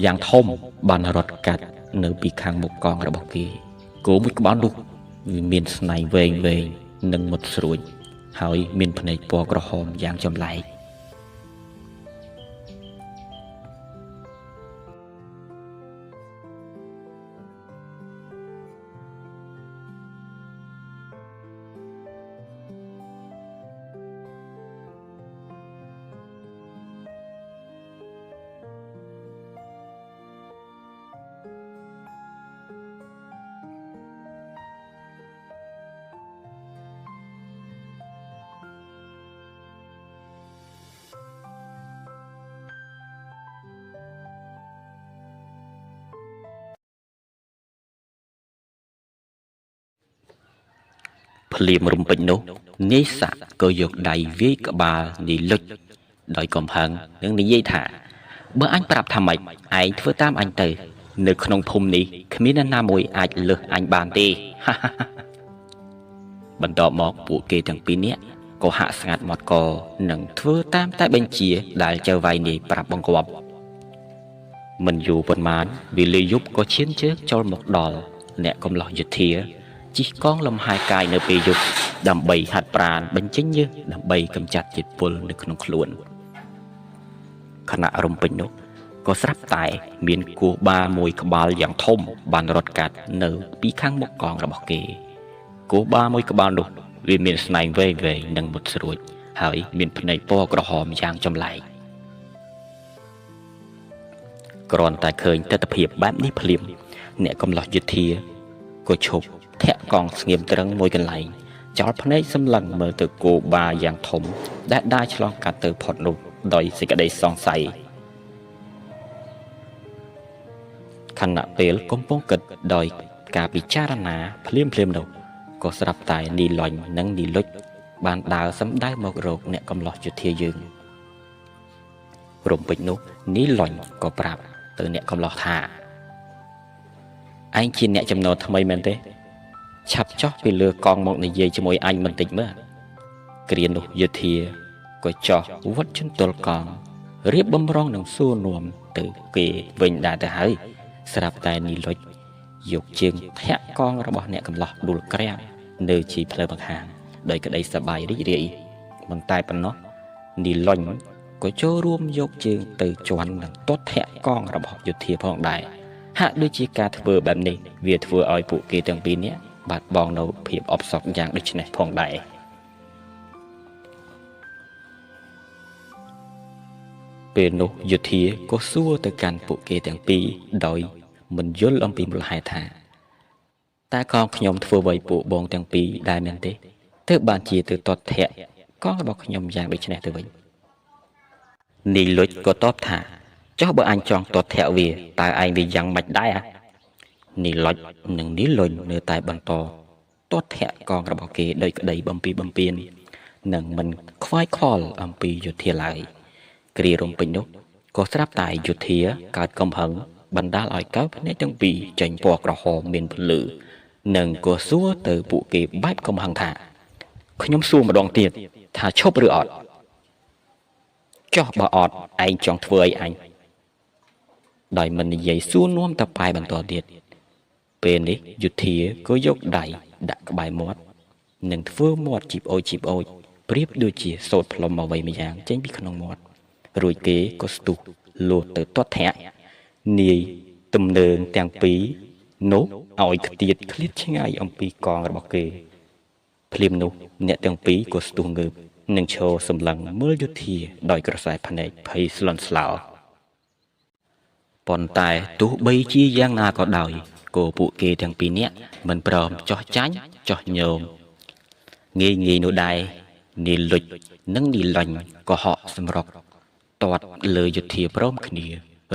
យ៉ាងធំបានរត់កាត់នៅពីខាងមុខកង់របស់គេគោមួយក្បាលនោះវាមានស្នែងវែងវែងនិងមុតស្រួចហើយមានភ្នែកពណ៌ក្រហមយ៉ាងចម្លែក ភ្លាមរំពេចនោះនាយស័កក៏យកដៃវាយក្បាលនាយលុចដោយកំហឹងនិងនិយាយថាបើអញប្រាប់ថាម៉េចឯងធ្វើតាមអញទៅនៅក្នុងភូមិនេះគ្មាននរណាមួយអាចលើសអញបានទេបន្ទាប់មកពួកគេទាំងពីរនាក់ក៏ហាក់ស្ងាត់មាត់កនិងធ្វើតាមតែបញ្ជាដែលចៅហ្វាយនាយប្រាប់បង្គាប់មិនយូរប៉ុន្មានវេលាយប់ក៏ឈានជើងចូលមកដល់អ្នកកំឡោះយោធាជិះកង់លំហែកាយនៅពេលយប់ដើម្បីហាត់ប្រាណបញ្ចេញញើសដើម្បីកម្ចាត់ជាតិពុលនៅក្នុងខ្លួនខណៈរំពេចនោះក៏ស្រាប់តែមានគោបាមួយក្បាលយ៉ាងធំបានរត់កាត់នៅពីខាងមុខកង់របស់គេគោបាមួយក្បាលនោះវាមានស្នែងវែងៗនិងមុតស្រួចហើយមានភ្នែកពណ៌ក្រហមយ៉ាងចម្លែកគ្រាន់តែឃើញទិដ្ឋភាពបែបនេះភ្លាមអ្នកកំឡោះយោធាក៏ឈប់ធាក់កង់ស្ងៀមត្រឹងមួយកន្លែងចោលភ្នែកសម្លឹងមើលទៅគោបាយ៉ាងធំដែលដើរឆ្លងកាត់ទៅផុតនោះដោយសេចក្តីសង្ស័យខណៈពេលកំពុងគិតដោយការពិចារណាភ្លាមៗនោះក៏ស្រាប់តែនីឡុញនិងនីលុចបានដើរសម្ដៅមករកអ្នកកំឡោះយោធាយើងរំពេចនោះនីឡុញក៏ប្រាប់ទៅអ្នកកំឡោះថាឯងជាអ្នកចំណូលថ្មីមែនទេឆាប់ចុះពីលើកង់មកនិយាយជាមួយអញបន្តិចមើលគ្រានោះយោធាក៏ចុះវត្តជន្ទល់កង់រៀបបំរុងនឹងសួរនាំទៅគេវិញដែរទៅហើយស្រាប់តែនីលុចយកជើងធាក់កង់របស់អ្នកកំឡោះដួលក្រាំងនៅជាផ្លូវម្ខាងដោយក្តីសប្បាយរីករាយមិនតែប៉ុណ្ណោះនីលុញក៏ចូលរួមយកជើងទៅជន់នឹងទាត់ធាក់កង់របស់យោធាផងដែរហាក់ដូចជាការធ្វើបែបនេះវាធ្វើឲ្យពួកគេទាំងពីរនាក់បាត់បង់នៅភាពអផ្សុកយ៉ាងដូចនេះផងដែរពេលនោះយោធាក៏សួរទៅកាន់ពួកគេទាំងពីរដោយមិនយល់អំពីមូលហេតុថាតើកងខ្ញុំធ្វើអ្វីពួកបងទាំងពីរដែរមែនទេទើបបានជាទៅទាត់ធាក់កងរបស់ខ្ញុំយ៉ាងដូចនេះទៅវិញនីលុចក៏តបថាចុះបើអញចង់ទាត់ធាក់វាតើឯងវាយ៉ាងម៉េចដែរនីលុចនិងនីលុញនៅតែបន្តទាត់ធាក់កងរបស់គេដោយក្តីបំពីបំពេញនិងមិនខ្វាយខ្វល់អំពីយោធាឡើយគ្រារំពេចនោះក៏ស្រាប់តែយោធាកើតកំហឹងបណ្ដាលឲ្យកៅភ្នែកទាំងពីរចេញពណ៌ក្រហមមានពន្លឺនិងក៏សួរទៅពួកគេបែបកំហឹងថាខ្ញុំសួរម្ដងទៀតថាឈប់ឬអត់ចុះបើអត់ឯងចង់ធ្វើអីអញដោយមិននិយាយសួរនាំតប៉ែបន្តទៀតពេលនេះយោធាក៏យកដៃដាក់ក្បែរមាត់និងធ្វើមាត់ជីបអូចជីបអូចប្រៀបដូចជាសូត្រផ្លុំអ្វីម្យ៉ាងចេញពីក្នុងមាត់រួចគេក៏ស្ទុះលោតទៅទាត់ធាក់នាយទំនើងទាំងពីរនោះឲ្យខ្ទាតឃ្លាតឆ្ងាយអំពីកងរបស់គេភ្លាមនោះអ្នកទាំងពីរក៏ស្ទុះងើបនិងឈរសម្លឹងមើលយោធាដោយក្រសែភ្នែកភ័យស្លន់ស្លោប៉ុន្តែទោះបីជាយ៉ាងណាក៏ដោយក៏ពួកគេទាំងពីរនាក់មិនព្រមចោះចាញ់ចោះញោមងាយងាយនោះដែរនីលុចនិងនីលុញក៏ហក់សម្រុកទាត់លើយោធាព្រមគ្នា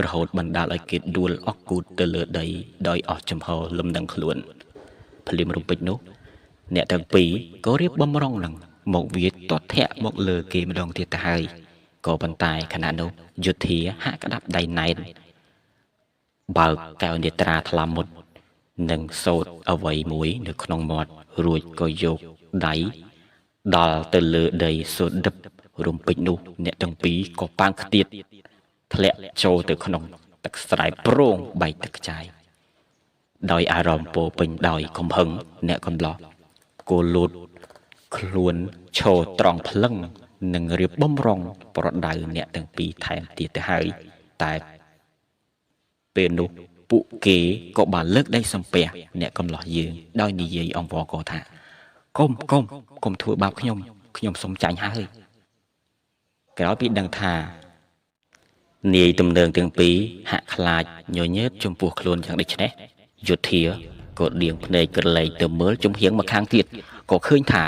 រហូតបណ្ដាលឲ្យគេដួលអក់គូតទៅលើដីដោយអស់ចំហលំនឹងខ្លួនភ្លាមរំពេចនោះអ្នកទាំងពីរក៏រៀបបំរុងនឹងមកវាទាត់ធាក់មកលើគេម្ដងទៀតទៅហើយក៏ប៉ុន្តែខណៈនោះយោធាហាក់ក្តាប់ដៃណែនបើកកែវនេត្រាថ្លាមុតនិងសូត្រអ្វីមួយនៅក្នុងមាត់រួចក៏យកដៃដល់ទៅលើដីសូត្រដឹបរំពេចនោះអ្នកទាំងពីរក៏ប៉ាងខ្ទាតធ្លាក់ចូលទៅក្នុងទឹកស្រែប្រងបែកទឹកខ្ចាយដោយអារម្មណ៍ពោពេញដោយកំហឹងអ្នកកំឡោះគោលូតខ្លួនឈរត្រង់ភ្លឹងនិងរៀបបំរុងប្រដៅអ្នកទាំងពីរថែមទៀតទៅហើយតែពេលនោះពួកគេក៏បានលើកដៃសំពះអ្នកកំឡោះយើងដោយនិយាយអង្វរកថាកុំកុំកុំធ្វើបាបខ្ញុំខ្ញុំសុំចាញ់ហើយក្រោយពីដឹងថានាយទំនើងទាំងពីរហាក់ខ្លាចញញើតចំពោះខ្លួនយ៉ាងដូចនេះយោធាក៏ដៀងភ្នែកក្រឡេកទៅមើលចំហៀងម្ខាងទៀតក៏ឃើញថា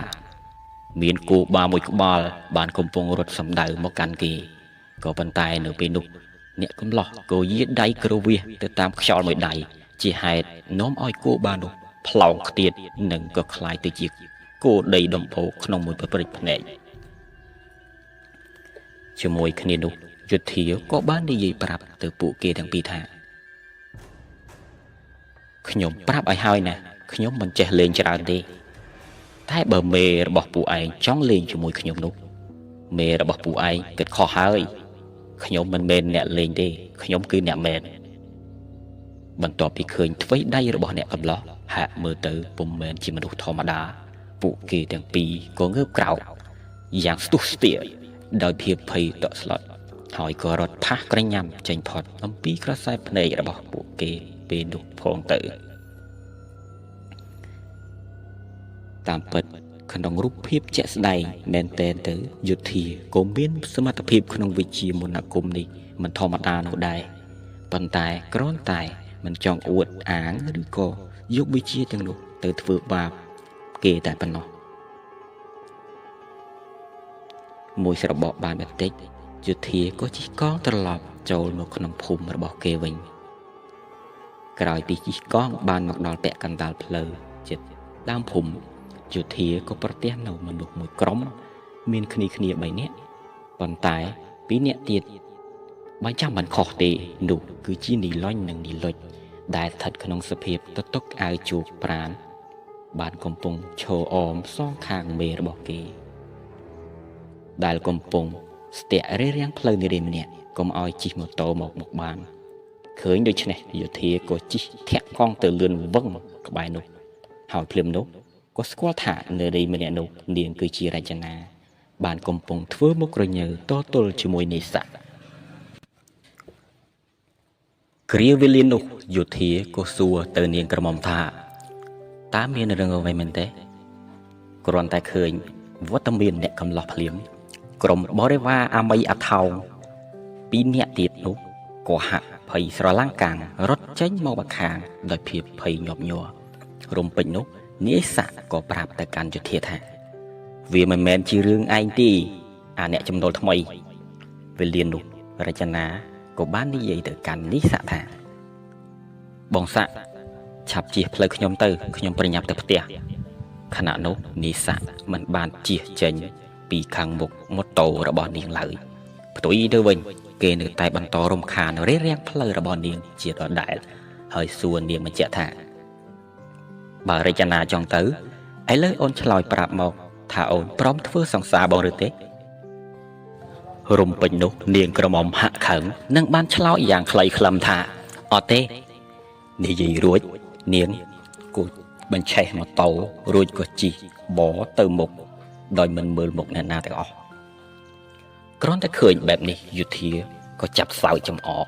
មានគោបាមួយក្បាលបានកំពុងរត់សម្ដៅមកកាន់គេក៏ប៉ុន្តែនៅពេលនោះអ្នកកំឡោះក៏យាដៃក្រវៀសទៅតាមខ្យល់មួយដៃជាហេតុនាំឲ្យគោបានោះផ្លោងខ្ទាតនិងក៏คล้ายទៅជា គោដីដំបូកក្នុងមួយប្រព្រឹត្តភ្នែកជាមួយគ្នានោះយុទ្ធាក៏បាននិយាយប្រាប់ទៅពួកគេទាំងពីរថាខ្ញុំប្រាប់ឲ្យហើយណាខ្ញុំមិនចេះលេងច្រើនទេតែបើមេរបស់ពួកឯងចង់លេងជាមួយខ្ញុំនោះមេរបស់ពួកឯងគិតខុសហើយខ្ញុំមិនមែនអ្នកលេងទេខ្ញុំគឺអ្នកមែនបន្ទាប់ពីឃើញថ្វីដៃរបស់អ្នកកំឡោះហាក់មើលទៅពុំមែនជាមនុស្សធម្មតាពួកគេទាំងពីរក៏ងើបក្រោកយ៉ាងស្ទុះស្ទាដោយភាពភ័យតក់ស្លុតហើយក៏រត់ផាសក្រញាំចេញផុតអំពីក្រសែភ្នែករបស់ពួកគេពេលនោះផងទៅតាមពិតក្នុងរូបភាពជាក់ស្ដែងមែនទែនទៅយុទ្ធាក៏មានសមត្ថភាពក្នុងវិជ្ជាមន្តអាគមនេះមិនធម្មតានោះដែរប៉ុន្តែគ្រាន់តែមិនចង់អួតអាងឬក៏យកវិជ្ជាទាំងនោះទៅធ្វើបាបគេតែប៉ុណ្ណោះមួយស្របកបានបន្តិចយុទ្ធាក៏ជិះកង់ត្រឡប់ចូលមកក្នុងភូមិរបស់គេវិញក្រោយពីជិះកង់បានមកដល់ពាក់កណ្ដាលផ្លូវជិតដើមភូមិយុទ្ធាក៏ប្រទះនៅមនុស្សមួយក្រុមមានគ្នា3នាក់ប៉ុន្តែ2នាក់ទៀតបើចាំមិនខុសទេនោះគឺជានីឡុញនិងនីលុចដែលស្ថិតក្នុងសភាពទទុកអាវជោគប្រានបានកំពុងឈរអមសងខាងមេរបស់គេដែលកំពុងស្ទាក់រារាំងផ្លូវនារីម្នាក់កុំឲ្យជិះម៉ូតូមកមុខបានឃើញដូច្នេះយុទ្ធាក៏ជិះធាក់កង់ទៅលឿនវឹងក្បែរនោះហើយភ្លាមនោះក៏ស្គាល់ថានារីម្នាក់នោះនាងគឺជារចនាបានកំពុងធ្វើមុខក្រញើតទល់ជាមួយនេស័កគ្រាវេលានោះយុទ្ធាក៏សួរទៅនាងក្រមុំថាតើមានរឿងអ្វីមែនទេគ្រាន់តែឃើញវត្តមានអ្នកកំឡោះភ្លាមក្រុមបរិវារអាមីអាថោងពីរនាក់ទៀតនោះក៏ហាក់ភ័យស្រឡាំងកាំងរត់ចេញមកម្ខាងដោយភាពភ័យញាប់ញ័ររំពេចនោះនាយស័កក៏ប្រាប់ទៅកាន់យុទ្ធាថាវាមិនមែនជារឿងឯងទេអាអ្នកចំណូលថ្មីវេលានោះរចនាក៏បាននិយាយទៅកាន់នាយស័កថាបងស័កឆាប់ជិះផ្លូវខ្ញុំទៅខ្ញុំប្រញាប់ទៅផ្ទះខណៈនោះនាយស័កមិនបានជិះចេញពីខាងមុខម៉ូតូរបស់នាងឡើយផ្ទុយទៅវិញគេនៅតែបន្តរំខានរារាំងផ្លូវរបស់នាងជាដដែលហើយសួរនាងបញ្ជាក់ថាបើរចនាចង់ទៅឥឡូវអូនឆ្លើយប្រាប់មកថាអូនព្រមធ្វើសង្សារបងឬទេរំពេចនោះនាងក្រមុំហាក់ខឹងនិងបានឆ្លើយយ៉ាងខ្លីខ្លឹមថាអត់ទេនិយាយរួចនាងក៏បញ្ឆេះម៉ូតូរួចក៏ជិះបទៅមុខដោយមិនមើលមុខអ្នកណាទាំងអស់គ្រាន់តែឃើញបែបនេះយុទ្ធាក៏ចាប់សើចចំអក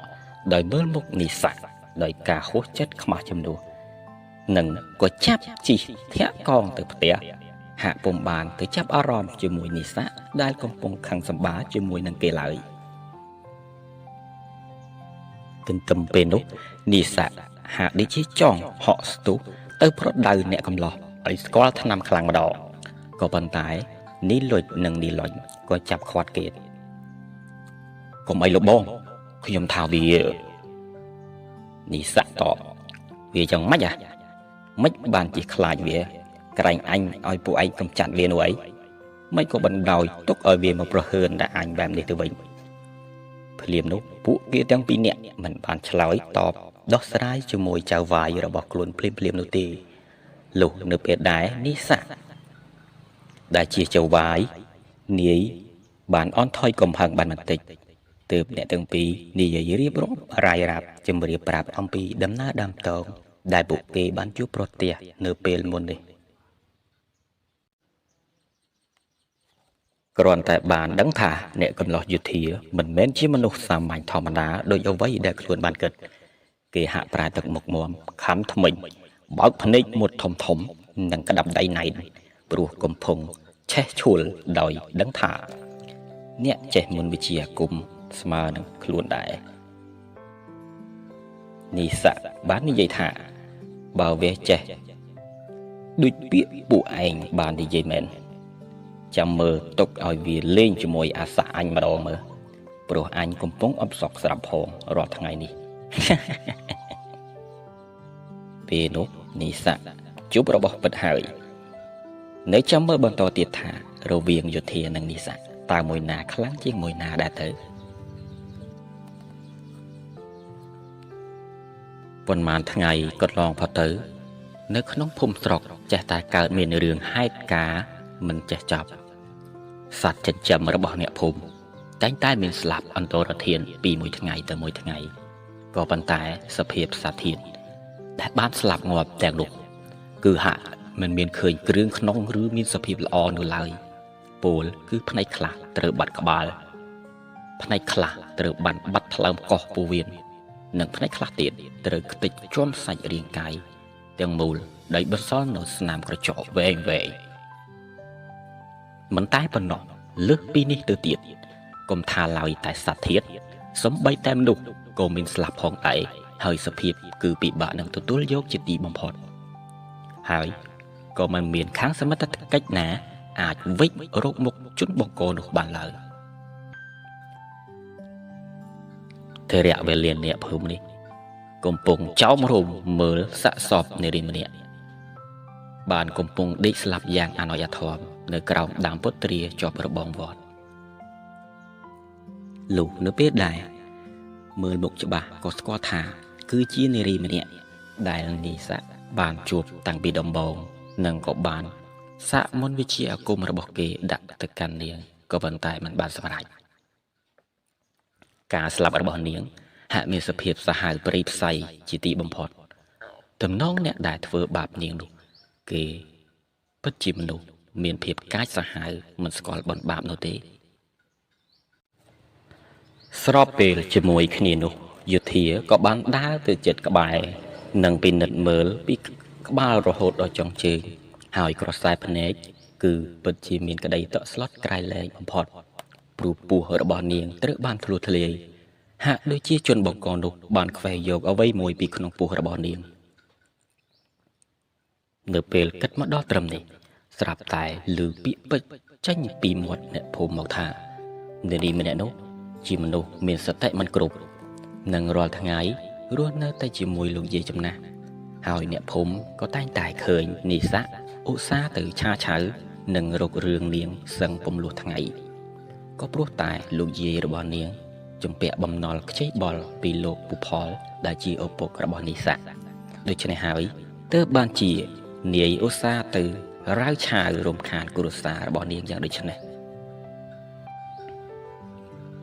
ដោយមើលមុខនិស័កដោយការហួសចិត្តខ្មាស់ជំនួសនិងក៏ចាប់ជិះធាក់កងទៅផ្ទះហាក់ពុំបានទៅចាប់អារម្មណ៍ជាមួយនិស័កដែលកំពុងខឹងសម្បាជាមួយនឹងគេឡើយទន្ទឹមពេលនោះនិស័កហាក់ដូចជាចង់ហក់ស្ទុះទៅប្រដៅអ្នកកំឡោះឲ្យស្គាល់ថ្នាំខ្លាំងម្ដងក៏ប៉ុន្តែនីលុចនិងនីឡុញក៏ចាប់ខាត់គេកុំអីលោកបងខ្ញុំថាវានីស័កតបវាយ៉ាងម៉េចអាម៉េចបានជាខ្លាចវាក្រែងអញឲ្យពួកឯងកំចាត់វានោះអីមិនក៏បណ្ដោយទុកឲ្យវាមកប្រហើនដាក់អញបែបនេះទៅវិញភ្លាមនោះពួកគេទាំងពីរនាក់មិនបានឆ្លើយតបដោះស្រាយជាមួយចៅវាយរបស់ខ្លួនភ្លាមៗនោះទេលុះនៅពេលដែរនីស័កដែលជាចៅវាយនាយបានអន់ថយកំហឹងបានបន្តិចទើបអ្នកទាំងពីរនិយាយរៀបរាប់រាយរាប់ជម្រាបប្រាប់អំពីដំណើរដើមតងដែលពួកគេបានជួបប្រទះនៅពេលមុននេះគ្រាន់តែបានដឹងថាអ្នកកំឡោះយុទ្ធាមិនមែនជាមនុស្សសាមញ្ញធម្មតាដោយអ្វីដែលខ្លួនបានគិតគេហាក់ប្រែទឹកមុខមាំខំថ្មិញបើកភ្នែកមុតធំធំនិងក្តាប់ដៃណែនព្រោះកំពុងឆេះឈួលដោយដឹងថាអ្នកចេះមន្តវិជ្ជាអាគមស្មើនឹងខ្លួនដែរនីស័កបាននិយាយថាបើវាចេះដូចពាក្យពួកឯងបាននិយាយមែនចាំមើលទុកឲ្យវាលេងជាមួយអាសាអញម្ដងមើលព្រោះអញកំពុងអបសក់ស្រាប់ផងរាល់ថ្ងៃនេះពេលនោះនីស័កជួបរបស់ពិតហើយ នៅចាំមើលបន្តទៀតថារវាងយោធានិងនីស័កតើមួយណាខ្លាំងជាងមួយណាដែរទៅប៉ុន្មានថ្ងៃកន្លងផុតទៅនៅក្នុងភូមិស្រុកចេះតែកើតមានរឿងហេតុការណ៍មិនចេះចប់សត្វចិញ្ចឹមរបស់អ្នកភូមិតែងតែមានស្លាប់អន្តរធានពីមួយថ្ងៃទៅមួយថ្ងៃក៏ប៉ុន្តែសភាពសត្វធាតុដែលបានស្លាប់ងាប់ទាំងនោះគឺហាក់មិនមានឃើញគ្រឿងក្នុងឬមានសភាពល្អនោះឡើយពោលគឺផ្នែកខ្លះត្រូវបាត់ក្បាលផ្នែកខ្លះត្រូវបានបាត់ថ្លើមកោះពោះវៀននិងផ្នែកខ្លះទៀតត្រូវខ្ទេចជាំសាច់រាងកាយទាំងមូលដោយបន្សល់នៅស្នាមក្រចកវែងវែងមិនតែប៉ុណ្ណោះលើសពីនេះទៅទៀតកុំថាឡើយតែសត្វធាតុសំបីតែមនុស្សក៏មានស្លាប់ផងដែរហើយសភាពគឺពិបាកនឹងទទួលយកជាទីបំផុតហើយក៏មិនមានខាងសមត្ថកិច្ចណាអាចវិចរកមុខជនបង្កនោះបានឡើយធរៈវេលាអ្នកភូមិនេះកំពុងចោមរោមមើលសាកសពនារីម្នាក់បានកំពុងដេកស្លាប់យ៉ាងអនុយធម៌នៅក្រោមដើមពុទ្រាជាប់របងវត្តលុះនៅពេលដែរមើលមុខច្បាស់ក៏ស្គាល់ថាគឺជានារីម្នាក់ដែលនីស័កបានជួបតាំងពីដំបូងនិងក៏បានសាកមន្តវិជ្ជាអាគមរបស់គេដាក់ទៅកាន់នាងក៏ប៉ុន្តែមិនបានសម្រេចការស្លាប់របស់នាងហាក់មានសភាពសាហាវព្រៃផ្សៃជាទីបំផុតតំណងអ្នកដែលធ្វើបាបនាងនោះគេពិតជាមនុស្សមានភាពកាចសាហាវមិនស្គាល់បុណ្យបាបនោះទេស្របពេលជាមួយគ្នានោះយោធាក៏បានដើរទៅជិតក្បែរនិងពិនិត្យមើលពីក្បាលរហូតដល់ចុងជើងហើយក្រសែភ្នែកគឺពិតជាមានក្តីតក់ស្លុតក្រៃលែងបំផុតព្រោះពោះរបស់នាងត្រូវបានធ្លុះធ្លាយហាក់ដូចជាជនបង្កនោះបានខ្វេះយកអ្វីមួយពីក្នុងពោះរបស់នាងនៅពេលគិតមកដល់ត្រឹមនេះស្រាប់តែឮពាក្យពេចន៍ចេញពីមាត់អ្នកភូមិមកថានារីម្នាក់នោះជាមនុស្សមានសតិមិនគ្រប់និងរាល់ថ្ងៃរស់នៅតែជាមួយលោកយាយចំណាស់ហើយអ្នកភូមិក៏តែងតែឃើញនីស័កឧស្សាហ៍ទៅឆាឆៅនិងរករឿងនាងសឹងពំលោះថ្ងៃក៏ព្រោះតែលោកយាយរបស់នាងជំពាក់បំណុលខ្ចីបុលពីលោកពូផលដែលជាឪពុករបស់នីស័កដូច្នេះហើយទើបបានជានាយឧស្សាហ៍ទៅរាវឆាវរំខានគ្រួសាររបស់នាងយ៉ាងដូចនេះ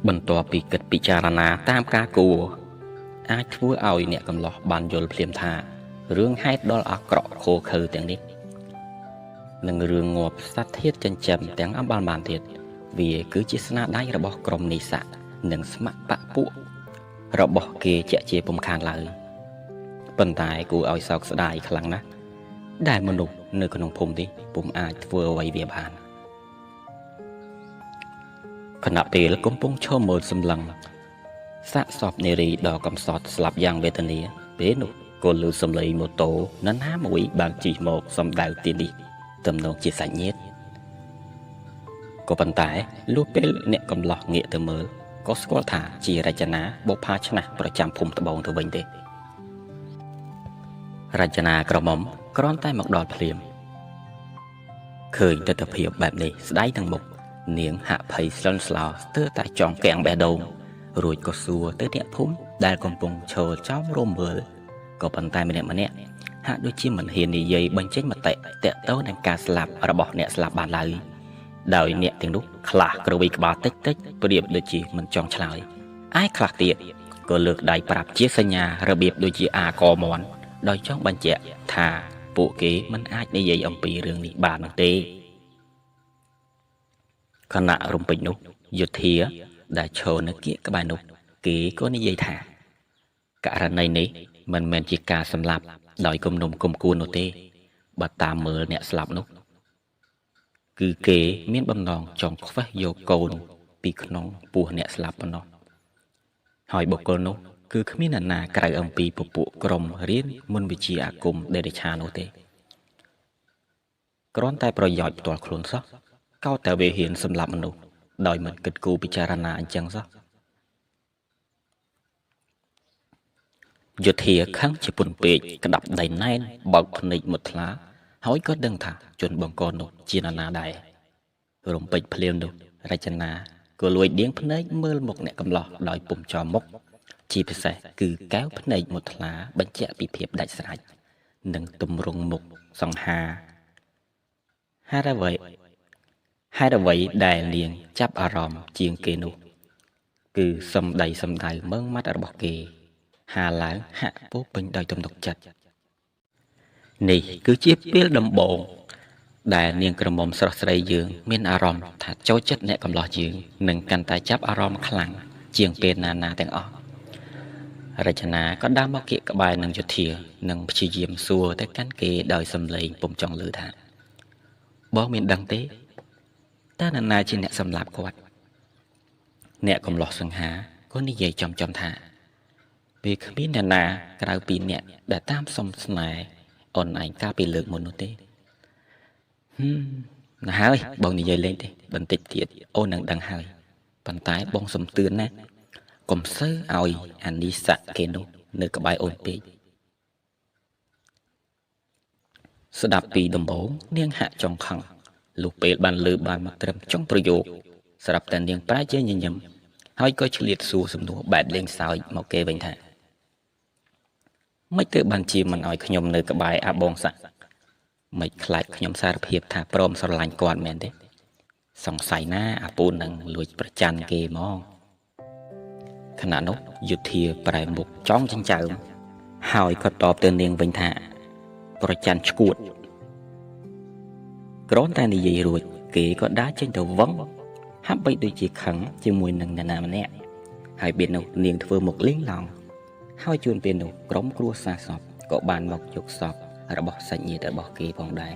បន្ទាប់ពីគិតពិចារណាតាមការគួរអាចធ្វើឲ្យអ្នកកំឡោះបានយល់ភ្លាមថារឿងហេតុដ៏អាក្រក់ឃោរឃៅទាំងនេះនិងរឿងងាប់សត្វធាតុចិញ្ចឹមទាំងអំបាលបានទៀតវាគឺជាស្នាដៃរបស់ក្រុមនីស័កនិងស្ម័គ្របពួករបស់គេជាក់ជាពុំខានឡើយប៉ុន្តែគួរឲ្យសោកស្ដាយខ្លាំងណាស់ដែលមនុស្សនៅក្នុងភូមិនេះពុំអាចធ្វើអ្វីវាបានខណៈពេលកំពុងឈរមើលសម្លឹងសាកសពនារីដ៏កំសត់ស្លាប់យ៉ាងវេទនាពេលនោះក៏ឮសំឡេងម៉ូតូនរណាមួយបានជិះមកសំដៅទីនេះទំនងជាសាច់ញាតិក៏ប៉ុន្តែលុះពេលអ្នកកំឡោះងាកទៅមើលក៏ស្គាល់ថាជារចនាបុប្ផាឆ្នះប្រចាំភូមិត្បូងទៅវិញទេរចនាក្រមុំគ្រាន់តែមកដល់ភ្លាមឃើញទិដ្ឋភាពបែបនេះស្ដាយទាំងមុខនាងហាក់ភ័យស្លន់ស្លោស្ទើរតែចង់កាំងបេះដូងរួចក៏សួរទៅអ្នកភូមិដែលកំពុងឈរចោមរោមមើលក៏ប៉ុន្តែម្នាក់ម្នាក់ហាក់ដូចជាមិនហ៊ាននិយាយបញ្ចេញមតិទាក់ទងនឹងការស្លាប់របស់អ្នកស្លាប់បានឡើយដោយអ្នកទាំងនោះខ្លះក្រវីក្បាលតិចតិចប្រៀបដូចជាមិនចង់ឆ្លើយឯខ្លះទៀតក៏លើកដៃប្រាប់ជាសញ្ញារបៀបដូចជាអាកមន់ដោយចង់បញ្ជាក់ថាពួកគេមិនអាចនិយាយអំពីរឿងនេះបាននោះទេខណៈរំពេចនោះយោធាដែលឈរនៅគៀកក្បែរនោះគេក៏និយាយថាករណីនេះមិនមែនជាការសម្លាប់ដោយគំនុំគំគួននោះទេបើតាមមើលអ្នកស្លាប់នោះគឺគេមានបំណងចង់ខ្វេះយកកូនពីក្នុងពោះអ្នកស្លាប់ប៉ុណ្ណោះហើយបុគ្គលនោះគឺគ្មានអ្នកណាក្រៅអំពីពពួកក្រុមរៀនមន្តវិជ្ជាអាគមដេរឆានោះទេគ្រាន់តែប្រយោជន៍ផ្ទាល់ខ្លួនសោះកោតតែវាហ៊ានសម្លាប់មនុស្សដោយមិនគិតគូរពិចារណាអញ្ចឹងសោះ យោធាខឹងជាពុនពេកក្តាប់ដៃណែនបើកភ្នែកមុតថ្លា ហើយក៏ដឹងថាជនបង្កនោះជានរណាដែររំពេចភ្លាមនោះរចនាក៏លួចដៀងភ្នែកមើលមុខអ្នកកំឡោះដោយពុំចំមុខជាពិសេសគឺកែវភ្នែកមួយថ្លាបញ្ជាក់ពីភាពដាច់ស្រេចនិងទម្រង់មុខសង្ហាហេតុអ្វីដែលនាងចាប់អារម្មណ៍ជាងគេនោះគឺសំដីសំដៅមើងម៉ាត់របស់គេហាឡើងហាក់ពោពេញដោយទំនុកចិត្តនេះគឺជាពេលដំបូងដែលនាងក្រមុំស្រស់ស្រីយើងមានអារម្មណ៍ថាចូលចិត្តអ្នកកំឡោះយើងនិងកាន់តែចាប់អារម្មណ៍ខ្លាំងជាងពេលណាណាទាំងអស់រចនាក៏ដើរមកគៀកក្បែរនឹងយោធានិងព្យាយាមសួរទៅកាន់គេដោយសំឡេងពុំចង់ឮថាបងមានដឹងទេតើនរណាជាអ្នកសម្លាប់គាត់អ្នកកំឡោះសង្ហាក៏និយាយចំៗថាវាគ្មានអ្នកណាក្រៅពីអ្នកដែលតាមសុំស្នេហ៍អូនឯងកាលពីលើកមុននោះទេណាហើយបងនិយាយលេងទេបន្តិចទៀតអូននឹងដឹងហើយប៉ុន្តែបងសុំទឿនណាកុំសូវឲ្យអានីសៈគេនោះនៅក្បែរអូនពេកស្ដាប់ពីដំបូងនាងហាក់ចង់ខឹងលុះពេលបានលើបានមកត្រឹមចុងប្រយោគស្រាប់តែនាងប្រែជាញញឹមហើយក៏ឆ្លៀតសួរសំណួរបែបលេងសើចមកគេវិញថាមិនទៅបានជាមិនឲ្យខ្ញុំនៅក្បែរអាបងសាក់មិនខ្លាចខ្ញុំសារភាពថាព្រមស្រឡាញ់គាត់មែនទេសង្ស័យណាអាពូននឹងលួចប្រច័នគេហ្មងខណៈនោះយុធាប្រែមុខចង់ចិញ្ចើមហើយក៏តបទៅនាងវិញថាប្រច័នឈួតគ្រាន់តែនិយាយរួចគេក៏ដើរចេញទៅវឹងហាក់បីដូចជាខឹងជាមួយនឹងអ្នកណាម្នាក់ហើយពេលនោះនាងធ្វើមុខលីងឡង់ហើយជួនពេលនោះក្រុមគ្រួសារសពក៏បានមកយកសពរបស់សាច់ញាតិរបស់គេផងដែរ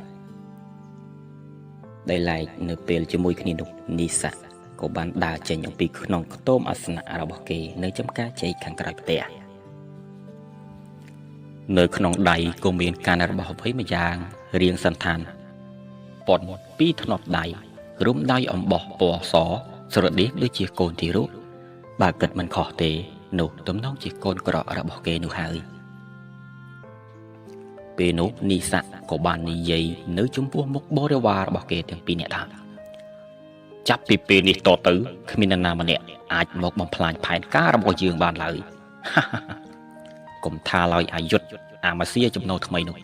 ដោយឡែកនៅពេលជាមួយគ្នានោះនីសាក៏បានដើរចេញអំពីក្នុងខ្ទមអាសនៈរបស់គេនៅចំការជែកខាងក្រោយផ្ទះនៅក្នុងដៃក៏មានកានរបស់អ្វីម្យ៉ាងរៀងសន្តានប៉ុនពីរធ្នាប់ដៃរុំដោយអំបោះពណ៌សស្រដៀងដូចជាកូនទារកបើគិតមិនខុសទេនោះទំនងជាកូនក្រក់របស់គេនោះហើយពេលនោះនីស័កក៏បាននិយាយនៅចំពោះមុខបរិវាររបស់គេទាំងពីរនាក់ថាចាប់ពីពេលនេះតទៅគ្មាននរណាម្នាក់អាចមកបំផ្លាញផែនការរបស់យើងបានឡើយកុំថាឡើយអាយុទ្ធអាម៉ាស៊ីចំណូលថ្មីនោះ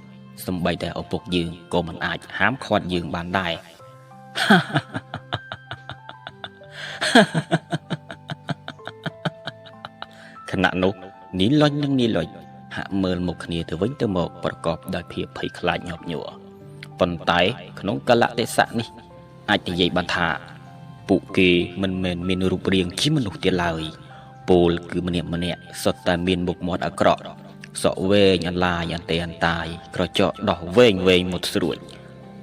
សំបីតែឪពុកយើងក៏មិនអាចហាមឃាត់យើងបានដែរខណៈនោះនីលុញនិងនីលុចហាក់មើលមុខគ្នាទៅវិញទៅមកប្រកបដោយភាពភ័យខ្លាចញាប់ញ័រប៉ុន្តែក្នុងកលៈទេសៈនេះអាចនិយាយបានថាពួកគេមិនមែនមានរូបរាងជាមនុស្សទៀតឡើយពោលគឺម្នាក់ម្នាក់សុទ្ធតែមានមុខមាត់អាក្រក់សក់វែងអន្លាយអន្ទេអន្តាយក្រចកដោះវែងវែងមុតស្រួច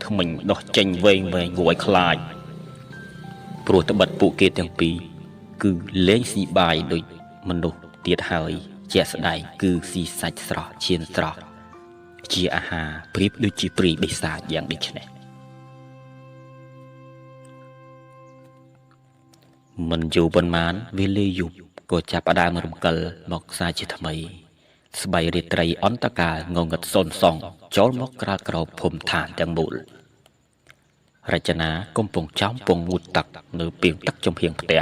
ថ្មិញដោះចេញវែងវែងគួរឲ្យខ្លាចព្រោះត្បិតពួកគេទាំងពីរគឺលែងស៊ីបាយដូចមនុស្សទៀតហើយជាក់ស្ដែងគឺស៊ីសាច់ស្រស់ឈាមស្រស់ជាអាហារប្រៀបដូចជាព្រាយបិសាចយ៉ាងដូចនេះមិនយូរប៉ុន្មានវេលាយប់ក៏ចាប់ផ្ដើមរំកិលមកសាជាថ្មីស្បៃរាត្រីអន្តកាលងងឹតសូនសងចូលមកក្រាលក្របភូមិឋានទាំងមូលរចនាកំពុងចំពងងូតទឹកនៅពាងទឹកចំហៀងផ្ទះ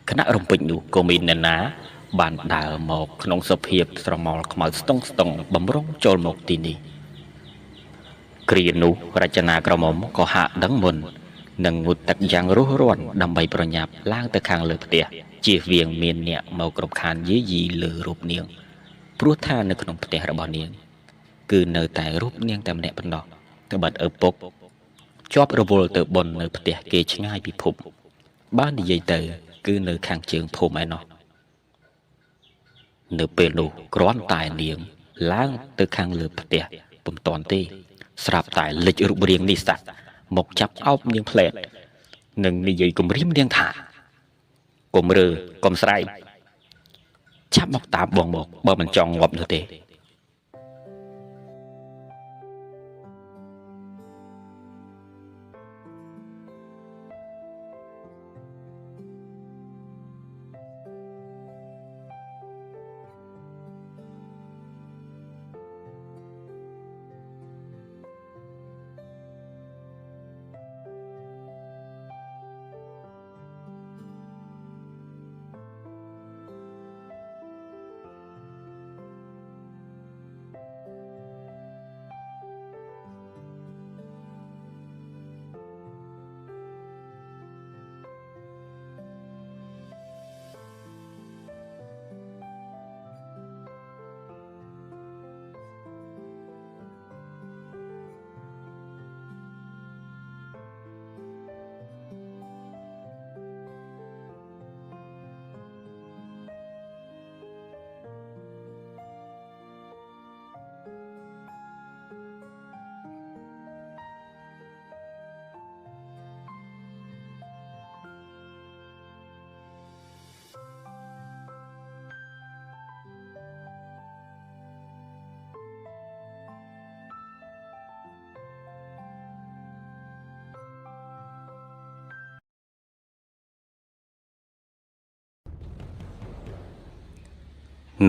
ខណៈរំពេចនោះក៏មានអ្នកណាបានដើរមកក្នុងសភាពស្រមោលខ្មៅស្តុងស្តុងបំរុងចូលមកទីនេះគ្រានោះរចនាក្រមុំក៏ហាក់ដឹងមុននិងងូតទឹកយ៉ាងរស់រាន់ដើម្បីប្រញាប់ឡើងទៅខាងលើផ្ទះជៀសវាងមានអ្នកមកក្រំខានយាយីលើរូបនាងព្រោះថានៅក្នុងផ្ទះរបស់នាងគឺនៅតែរូបនាងតែម្នាក់ប៉ុណ្ណោះត្បិតឪពុកជាប់រវល់ទៅបុណ្យនៅផ្ទះគេឆ្ងាយពីភពបើនិយាយទៅគឺនៅខាងជើងភូមិឯណោះនៅពេលនោះគ្រាន់តែនាងឡើងទៅខាងលើផ្ទះពុំទាន់ទេស្រាប់តែលិចរូបរាងនេះសាក់មកចាប់អោបនាងផ្លែតនិងនិយាយគំរាមនាងថាកុំរើកុំស្រែកឆាប់មកតាមបងមកបើមិនចង់ងាប់នោះទេ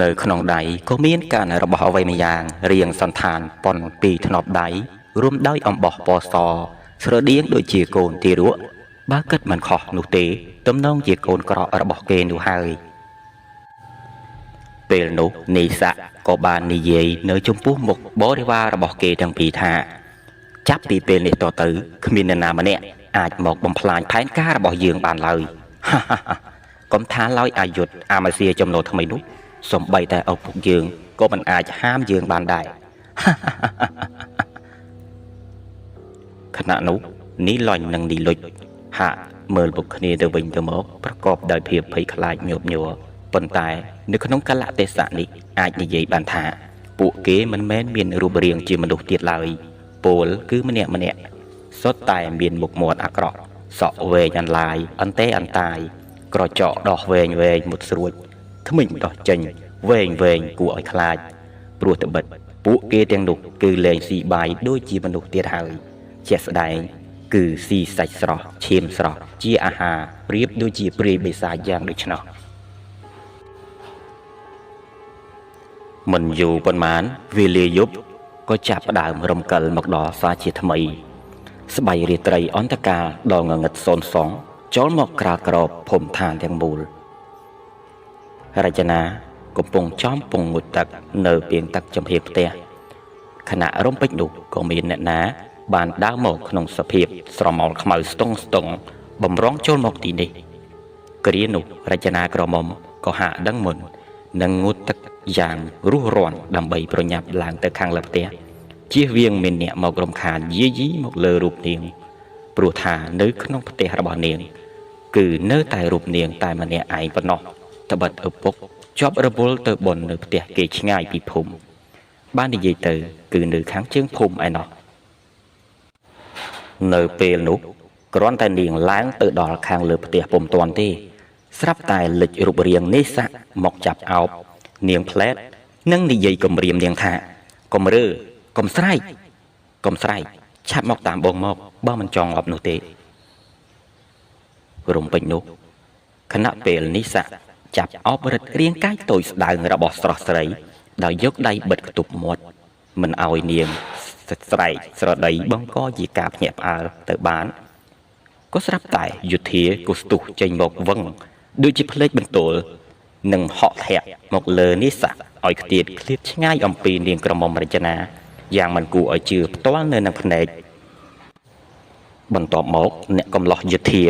នៅក្នុងដៃក៏មានកានរបស់អ្វីម្យ៉ាងរៀងសន្តានប៉ុនពីធ្នប់ដៃរួមដោយអំបោះពណ៌សស្រដៀងដូចជាកូនទារកបើគិតមិនខុសនោះទេទំនងជាកូនក្រករបស់គេនោះហើយពេលនោះនីស័កក៏បាននិយាយនៅចំពោះមុខបរិវាររបស់គេទាំងពីរថាចាប់ពីពេលនេះតទៅគ្មាននរណាម្នាក់អាចមកបំផ្លាញផែនការរបស់យើងបានឡើយកុំថាឡើយអាយុធអាម៉ាស៊ីចំណូលថ្មីនោះសំបីតែឪពុកយើងក៏មិនអាចហាមយើងបានដែរខណៈនោះនីឡញនិងនីលុចហាក់មើលពុកគ្នាទៅវិញទៅមកប្រកបដោយភាពភ័យខ្លាចញាប់ញ័រប៉ុន្តែនៅក្នុងកលៈទេសៈនេះអាចនិយាយបានថាពួកគេមិនមែនមានរូបរាងជាមនុស្សទៀតឡើយពោលគឺម្នាក់ម្នាក់សុទ្ធតែមានមុខមាត់អាក្រក់សក់វែងអន្លាយអន្តេអន្តាយក្រចកដោះវែងវែងមុតស្រួចធ្មេញដោះចេញវែងវែងគួរឲ្យខ្លាចព្រោះត្បិតពួកគេទាំងនោះគឺលែងស៊ីបាយដូចជាមនុស្សទៀតហើយជាក់ស្ដែងគឺស៊ីសាច់ស្រស់ឈាមស្រស់ជាអាហារប្រៀបដូចជាព្រាយបិសាចយ៉ាងដូច្នោះមិនយូរប៉ុន្មានវេលាយប់ក៏ចាប់ផ្ដើមរំកិលមកដល់សាជាថ្មីស្បៃរាត្រីអន្តកាលដ៏ងងឹតសូន្យសងចូលមកក្រាលក្របភូមិឋានទាំងមូលរចនាកំពុងចំពងងូតទឹកនៅពាងទឹកចំហៀផ្ទះខណៈរំពេចនោះក៏មានអ្នកណាបានដើរមកក្នុងសភាពស្រមោលខ្មៅស្ទង់ស្ទង់បំរុងចូលមកទីនេះគ្រានោះរចនាក្រមុំក៏ហាក់ដឹងមុននិងងូតទឹកយ៉ាងរុះរាន់ដើម្បីប្រញាប់ឡើងទៅខាងលើផ្ទះជៀសវាងមានអ្នកមករំខានយាយីមកលើរូបនាងព្រោះថានៅក្នុងផ្ទះរបស់នាងគឺនៅតែរូបនាងតែម្នាក់ឯងប៉ុណ្ណោះត្បិតឪពុកជាប់រវល់ទៅបុណ្យនៅផ្ទះគេឆ្ងាយពីភូមិបាននិយាយទៅគឺនៅខាងជើងភូមិឯណោះនៅពេលនោះគ្រាន់តែនាងឡើងទៅដល់ខាងលើផ្ទះពុំទាន់ទេស្រាប់តែលិចរូបរាងនេស័កមកចាប់អោបនាងផ្លែតនិងនិយាយគំរាមនាងថាកុំរើកុំស្រែកកុំស្រែកឆាប់មកតាមបងមកបើមិនចង់ងាប់នោះទេរំពេចនោះខណៈពេលនេស័កចាប់អោបរិទ្ធរាងកាយតូចស្ដើងរបស់ស្រស់ស្រីដោយយកដៃបិទខ្ទប់មាត់មិនឲ្យនាងស្រែកស្រដីបង្កជាការភ្ញាក់ផ្អើលទៅបានក៏ស្រាប់តែយោធាក៏ស្ទុះចេញមកវឹងដូចជាភ្លេចបន្ទោលនិងហក់ធាក់មកលើនេស័កឲ្យខ្ទាតឃ្លាតឆ្ងាយអំពីនាងក្រមុំរចនាយ៉ាងមិនគួរឲ្យជឿផ្ទាល់នៅនឹងភ្នែកបន្ទាប់មកអ្នកកំឡោះយោធា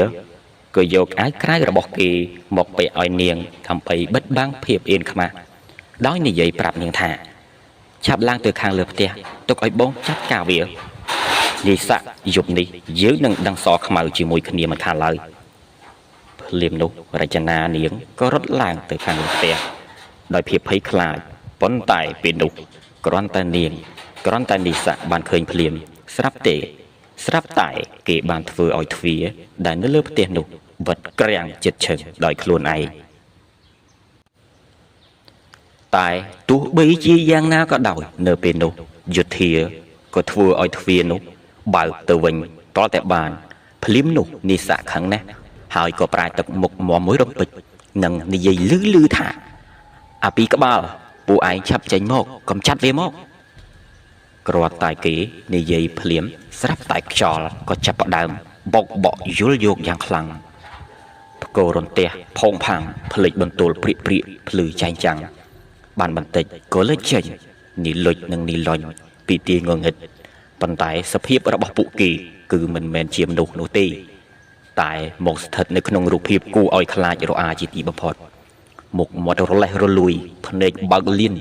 ក៏យកអាវក្រៅរបស់គេមកពាក់ឲ្យនាងដើម្បីបិទបាំងភាពអៀនខ្មាស់ដោយនិយាយប្រាប់នាងថាឆាប់ឡើងទៅខាងលើផ្ទះទុកឲ្យបងចាត់ការវានេស័កយប់នេះយើងនឹងដឹងសខ្មៅជាមួយគ្នាមិនខានឡើយភ្លាមនោះរចនានាងក៏រត់ឡើងទៅខាងលើផ្ទះដោយភាពភ័យខ្លាចប៉ុន្តែពេលនោះគ្រាន់តែនាងគ្រាន់តែនេស័កបានឃើញភ្លាមស្រាប់តែគេបានធ្វើឲ្យទ្វារដែលនៅលើផ្ទះនោះបិទក្រាំងចិត្តឈឹងដោយខ្លួនឯងតែទោះបីជាយ៉ាងណាក៏ដោយនៅពេលនោះយោធាក៏ធ្វើឲ្យទ្វារនោះបើកទៅវិញទាល់តែបានភ្លាមនោះនេស័កខឹងណាស់ហើយក៏ប្រែទឹកមុខមាំមួយរំពេចនិងនិយាយលឺលឺថាអាពីក្បាលពួកឯងឆាប់ចេញមកកំចាត់វាមកគ្រាន់តែគេនិយាយភ្លាមស្រាប់តែខ្យល់ក៏ចាប់ផ្ដើមបោកបក់យល់យកយ៉ាងខ្លាំងផ្គររន្ទះផោងផាំងភ្លេចបន្ទោលព្រាកព្រាកភ្លឺចែងចាំងបានបន្តិចក៏លេចចេញនីលុចនិងនីឡុញពីទីងងឹតប៉ុន្តែសភាពរបស់ពួកគេគឺមិនមែនជាមនុស្សនោះទេតែមកស្ថិតនៅក្នុងរូបភាពគួរឲ្យខ្លាចរអាជាទីបំផុតមុខមាត់រលេះរលួយភ្នែកបើកលៀន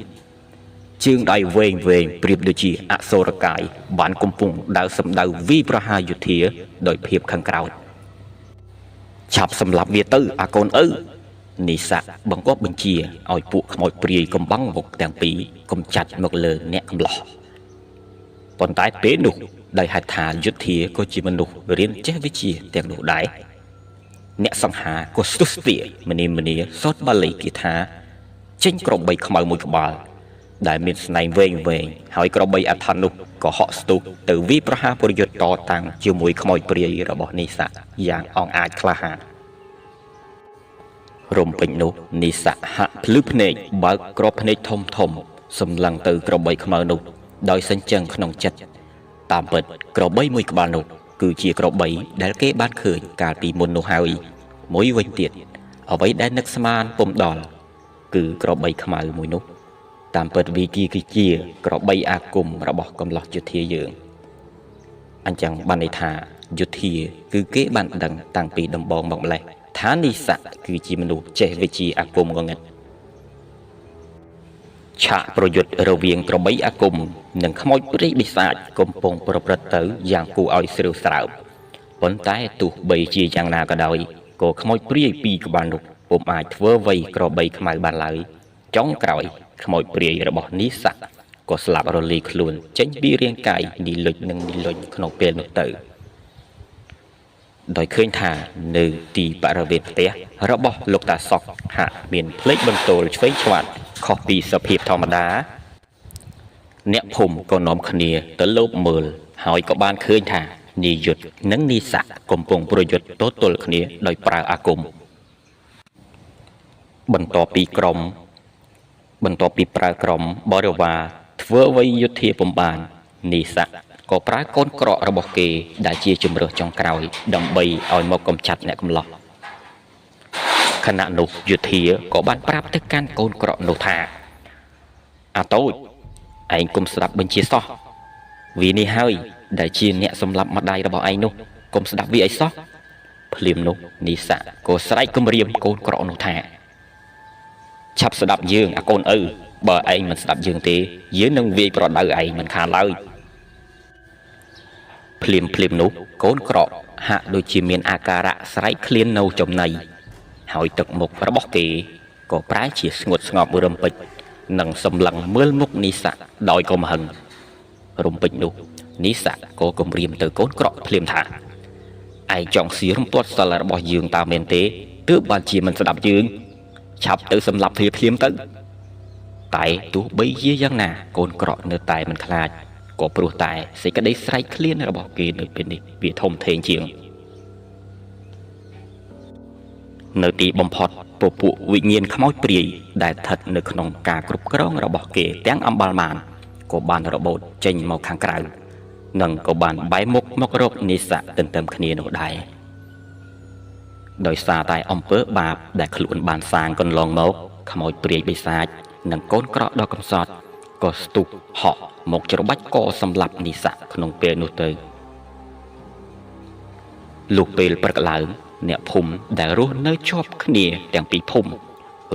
ជើងដៃវែងវែងប្រៀបដូចជាអសុរកាយបានកំពុងដើរសម្ដៅវីប្រហារយោធាដោយភាពខឹងក្រោធឆាប់សម្លាប់វាទៅអាកូនឪនេស័កបង្គាប់បញ្ជាឲ្យពួកខ្មោចព្រាយកំបាំងមុខទាំងពីរកំចាត់មកលើអ្នកកំឡោះប៉ុន្តែពេលនោះដោយហេតុថាយុទ្ធាក៏ជាមនុស្សរៀនចេះវិជ្ជាទាំងនោះដែរអ្នកសង្ហាក៏ស្ទុះស្ទាមនីមនីសូត្របាលីគាថាចេញក្របីខ្មៅមួយក្បាលដែលមានស្នែងវែងវែងហើយក្របីអដ្ឋនោះក៏ហក់ស្ទុះទៅវាយប្រហារប្រយុទ្ធតតាំងជាមួយខ្មោចព្រាយរបស់នេស័កយ៉ាងអង់អាចក្លាហាន រំពេចនោះនីស័កហាក់ភ្លឺភ្នែកបើកក្របភ្នែកធំធំសម្លឹងទៅក្របីខ្មៅនោះដោយសញ្ជឹងក្នុងចិត្តតាមពិតក្របីមួយក្បាលនោះគឺជាក្របីដែលគេបានឃើញកាលពីមុននោះហើយមួយវិញទៀតអ្វីដែលនឹកស្មានពុំដល់គឺក្របីខ្មៅមួយនោះតាមពិតវាគឺជាក្របីអាគមរបស់កំឡោះយោធាយើងអញ្ចឹងបានន័យថាយោធាគឺគេបានដឹងតាំងពីដំបូងមកម្លេះថានីស័កគឺជាមនុស្សចេះវិជ្ជាអាគមងងឹតឆាកប្រយុទ្ធរវាងក្របីអាគមនិងខ្មោចព្រាយបិសាចកំពុងប្រព្រឹត្តទៅយ៉ាងគួរឲ្យស្រើវស្រើបប៉ុន្តែទោះបីជាយ៉ាងណាក៏ដោយក៏ខ្មោចព្រាយពីរក្បាលនោះពុំអាចធ្វើអ្វីក្របីខ្មៅបានឡើយចុងក្រោយខ្មោចព្រាយរបស់នីស័កក៏ស្លាប់រលាយខ្លួនចេញពីរាងកាយនីលុចនិងនីលុញក្នុងពេលនោះទៅដោយឃើញថានៅទីបរិវេណផ្ទះរបស់លោកតាសុកហាក់មានភ្លេចបន្ទោលឆ្វេងឆ្វាត់ខុសពីសភាពធម្មតាអ្នកភូមិក៏នាំគ្នាទៅលបមើលហើយក៏បានឃើញថានាយយុទ្ធនិងនីស័កកំពុងប្រយុទ្ធទល់គ្នាដោយប្រើអាគមបន្ទាប់ពីក្រុមបន្ទាប់ពីប្រើក្រុមបរិវារធ្វើអ្វីយុទ្ធាពុំបាននីស័កក៏ប្រើកូនក្រករបស់គេដែលជាជំរើសចុងក្រោយដើម្បីឲ្យមកកំចាត់អ្នកកំឡោះខណៈនោះយោធាក៏បានប្រាប់ទៅកាន់កូនក្រកនោះថាអាតូចឯងគុំស្ដាប់បញ្ជាសោះវានេះហើយដែលជាអ្នកសម្លាប់ម្ដាយរបស់ឯងនោះគុំស្ដាប់វាអីសោះភ្លាមនោះនីស័កក៏ស្រែកគំរាមកូនក្រកនោះថាឆាប់ស្ដាប់យើងអាកូនឪបើឯងមិនស្ដាប់យើងទេយើងនឹងវាយប្រដៅឯងមិនខានឡើយភ្លាមភ្លាមនោះកូនក្រកហាក់ដូចជាមានអាការៈស្រែកឃ្លាននៅចំណីហើយទឹកមុខរបស់គេក៏ប្រែជាស្ងួតស្ងប់រំពេចនិងសម្លឹងមើលមុខនីស័កដោយកំហឹងរំពេចនោះនីស័កក៏គំរាមទៅកូនក្រកភ្លាមថាឯងចង់ស៊ីរំទាត់សិលរបស់យើងតើមែនទេទើបបានជាមិនស្ដាប់យើងឆាប់ទៅសម្លាប់ភ្លាមភ្លាមទៅតែទោះបីជាយ៉ាងណាកូនក្រកនៅតែមិនខ្លាចក៏ព្រោះតែសេចក្តីស្រែកឃ្លានរបស់គេនៅពេលនេះវាធំធេងជាងនៅទីបំផុតពពួកវិញ្ញាណខ្មោចព្រាយដែលស្ថិតនៅក្នុងការគ្រប់គ្រងរបស់គេទាំងអំបាលមានក៏បានរបូតចេញមកខាងក្រៅនិងក៏បានបែរមុខមករកនីស័កទន្ទឹមគ្នានោះដែរដោយសារតែអំពើបាបដែលខ្លួនបានសាងកន្លងមកខ្មោចព្រាយបិសាចនិងកូនក្រកដ៏កំសត់ក៏ស្ទុះហក់មកច្របាច់កសម្លាប់នីស័កក្នុងពេលនោះទៅលុះពេលព្រឹកឡើងអ្នកភូមិដែលរស់នៅជាប់គ្នាទាំងពីរភូមិ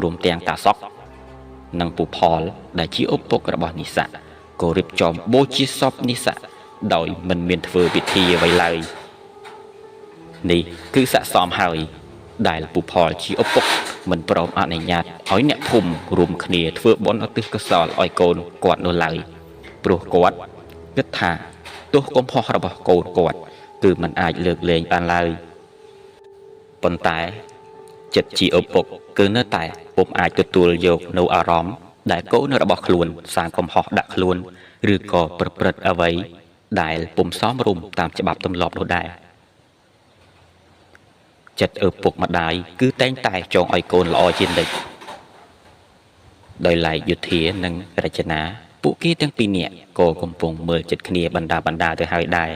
រួមទាំងតាសុកនិងពូផលដែលជាឪពុករបស់នីស័កក៏រៀបចំបូជាសពនីស័កដោយមិនមានធ្វើពិធីអ្វីឡើយនេះគឺស័ក្តិសមហើយដែលពូផលជាឪពុកមិនព្រមអនុញ្ញាតឲ្យអ្នកភូមិរួមគ្នាធ្វើបុណ្យឧទ្ទិសកុសលឲ្យកូនគាត់នោះឡើយព្រោះគាត់គិតថាទោសកំហុសរបស់កូនគាត់គឺមិនអាចលើកលែងបានឡើយប៉ុន្តែចិត្តជាឪពុកគឺនៅតែពុំអាចទទួលយកនៅអារម្មណ៍ដែលកូនរបស់ខ្លួនសាងកំហុសដាក់ខ្លួនឬក៏ប្រព្រឹត្តអ្វីដែលពុំសមរម្យតាមច្បាប់ទម្លាប់នោះដែរចិត្តឪពុកម្ដាយគឺតែងតែចង់ឲ្យកូនល្អជានិច្ចដោយឡែកយុធានិងរចនាពួកគេទាំងពីរនាក់ក៏កំពុងមើលចិត្តគ្នាបណ្ដាបណ្ដាទៅហើយដែរ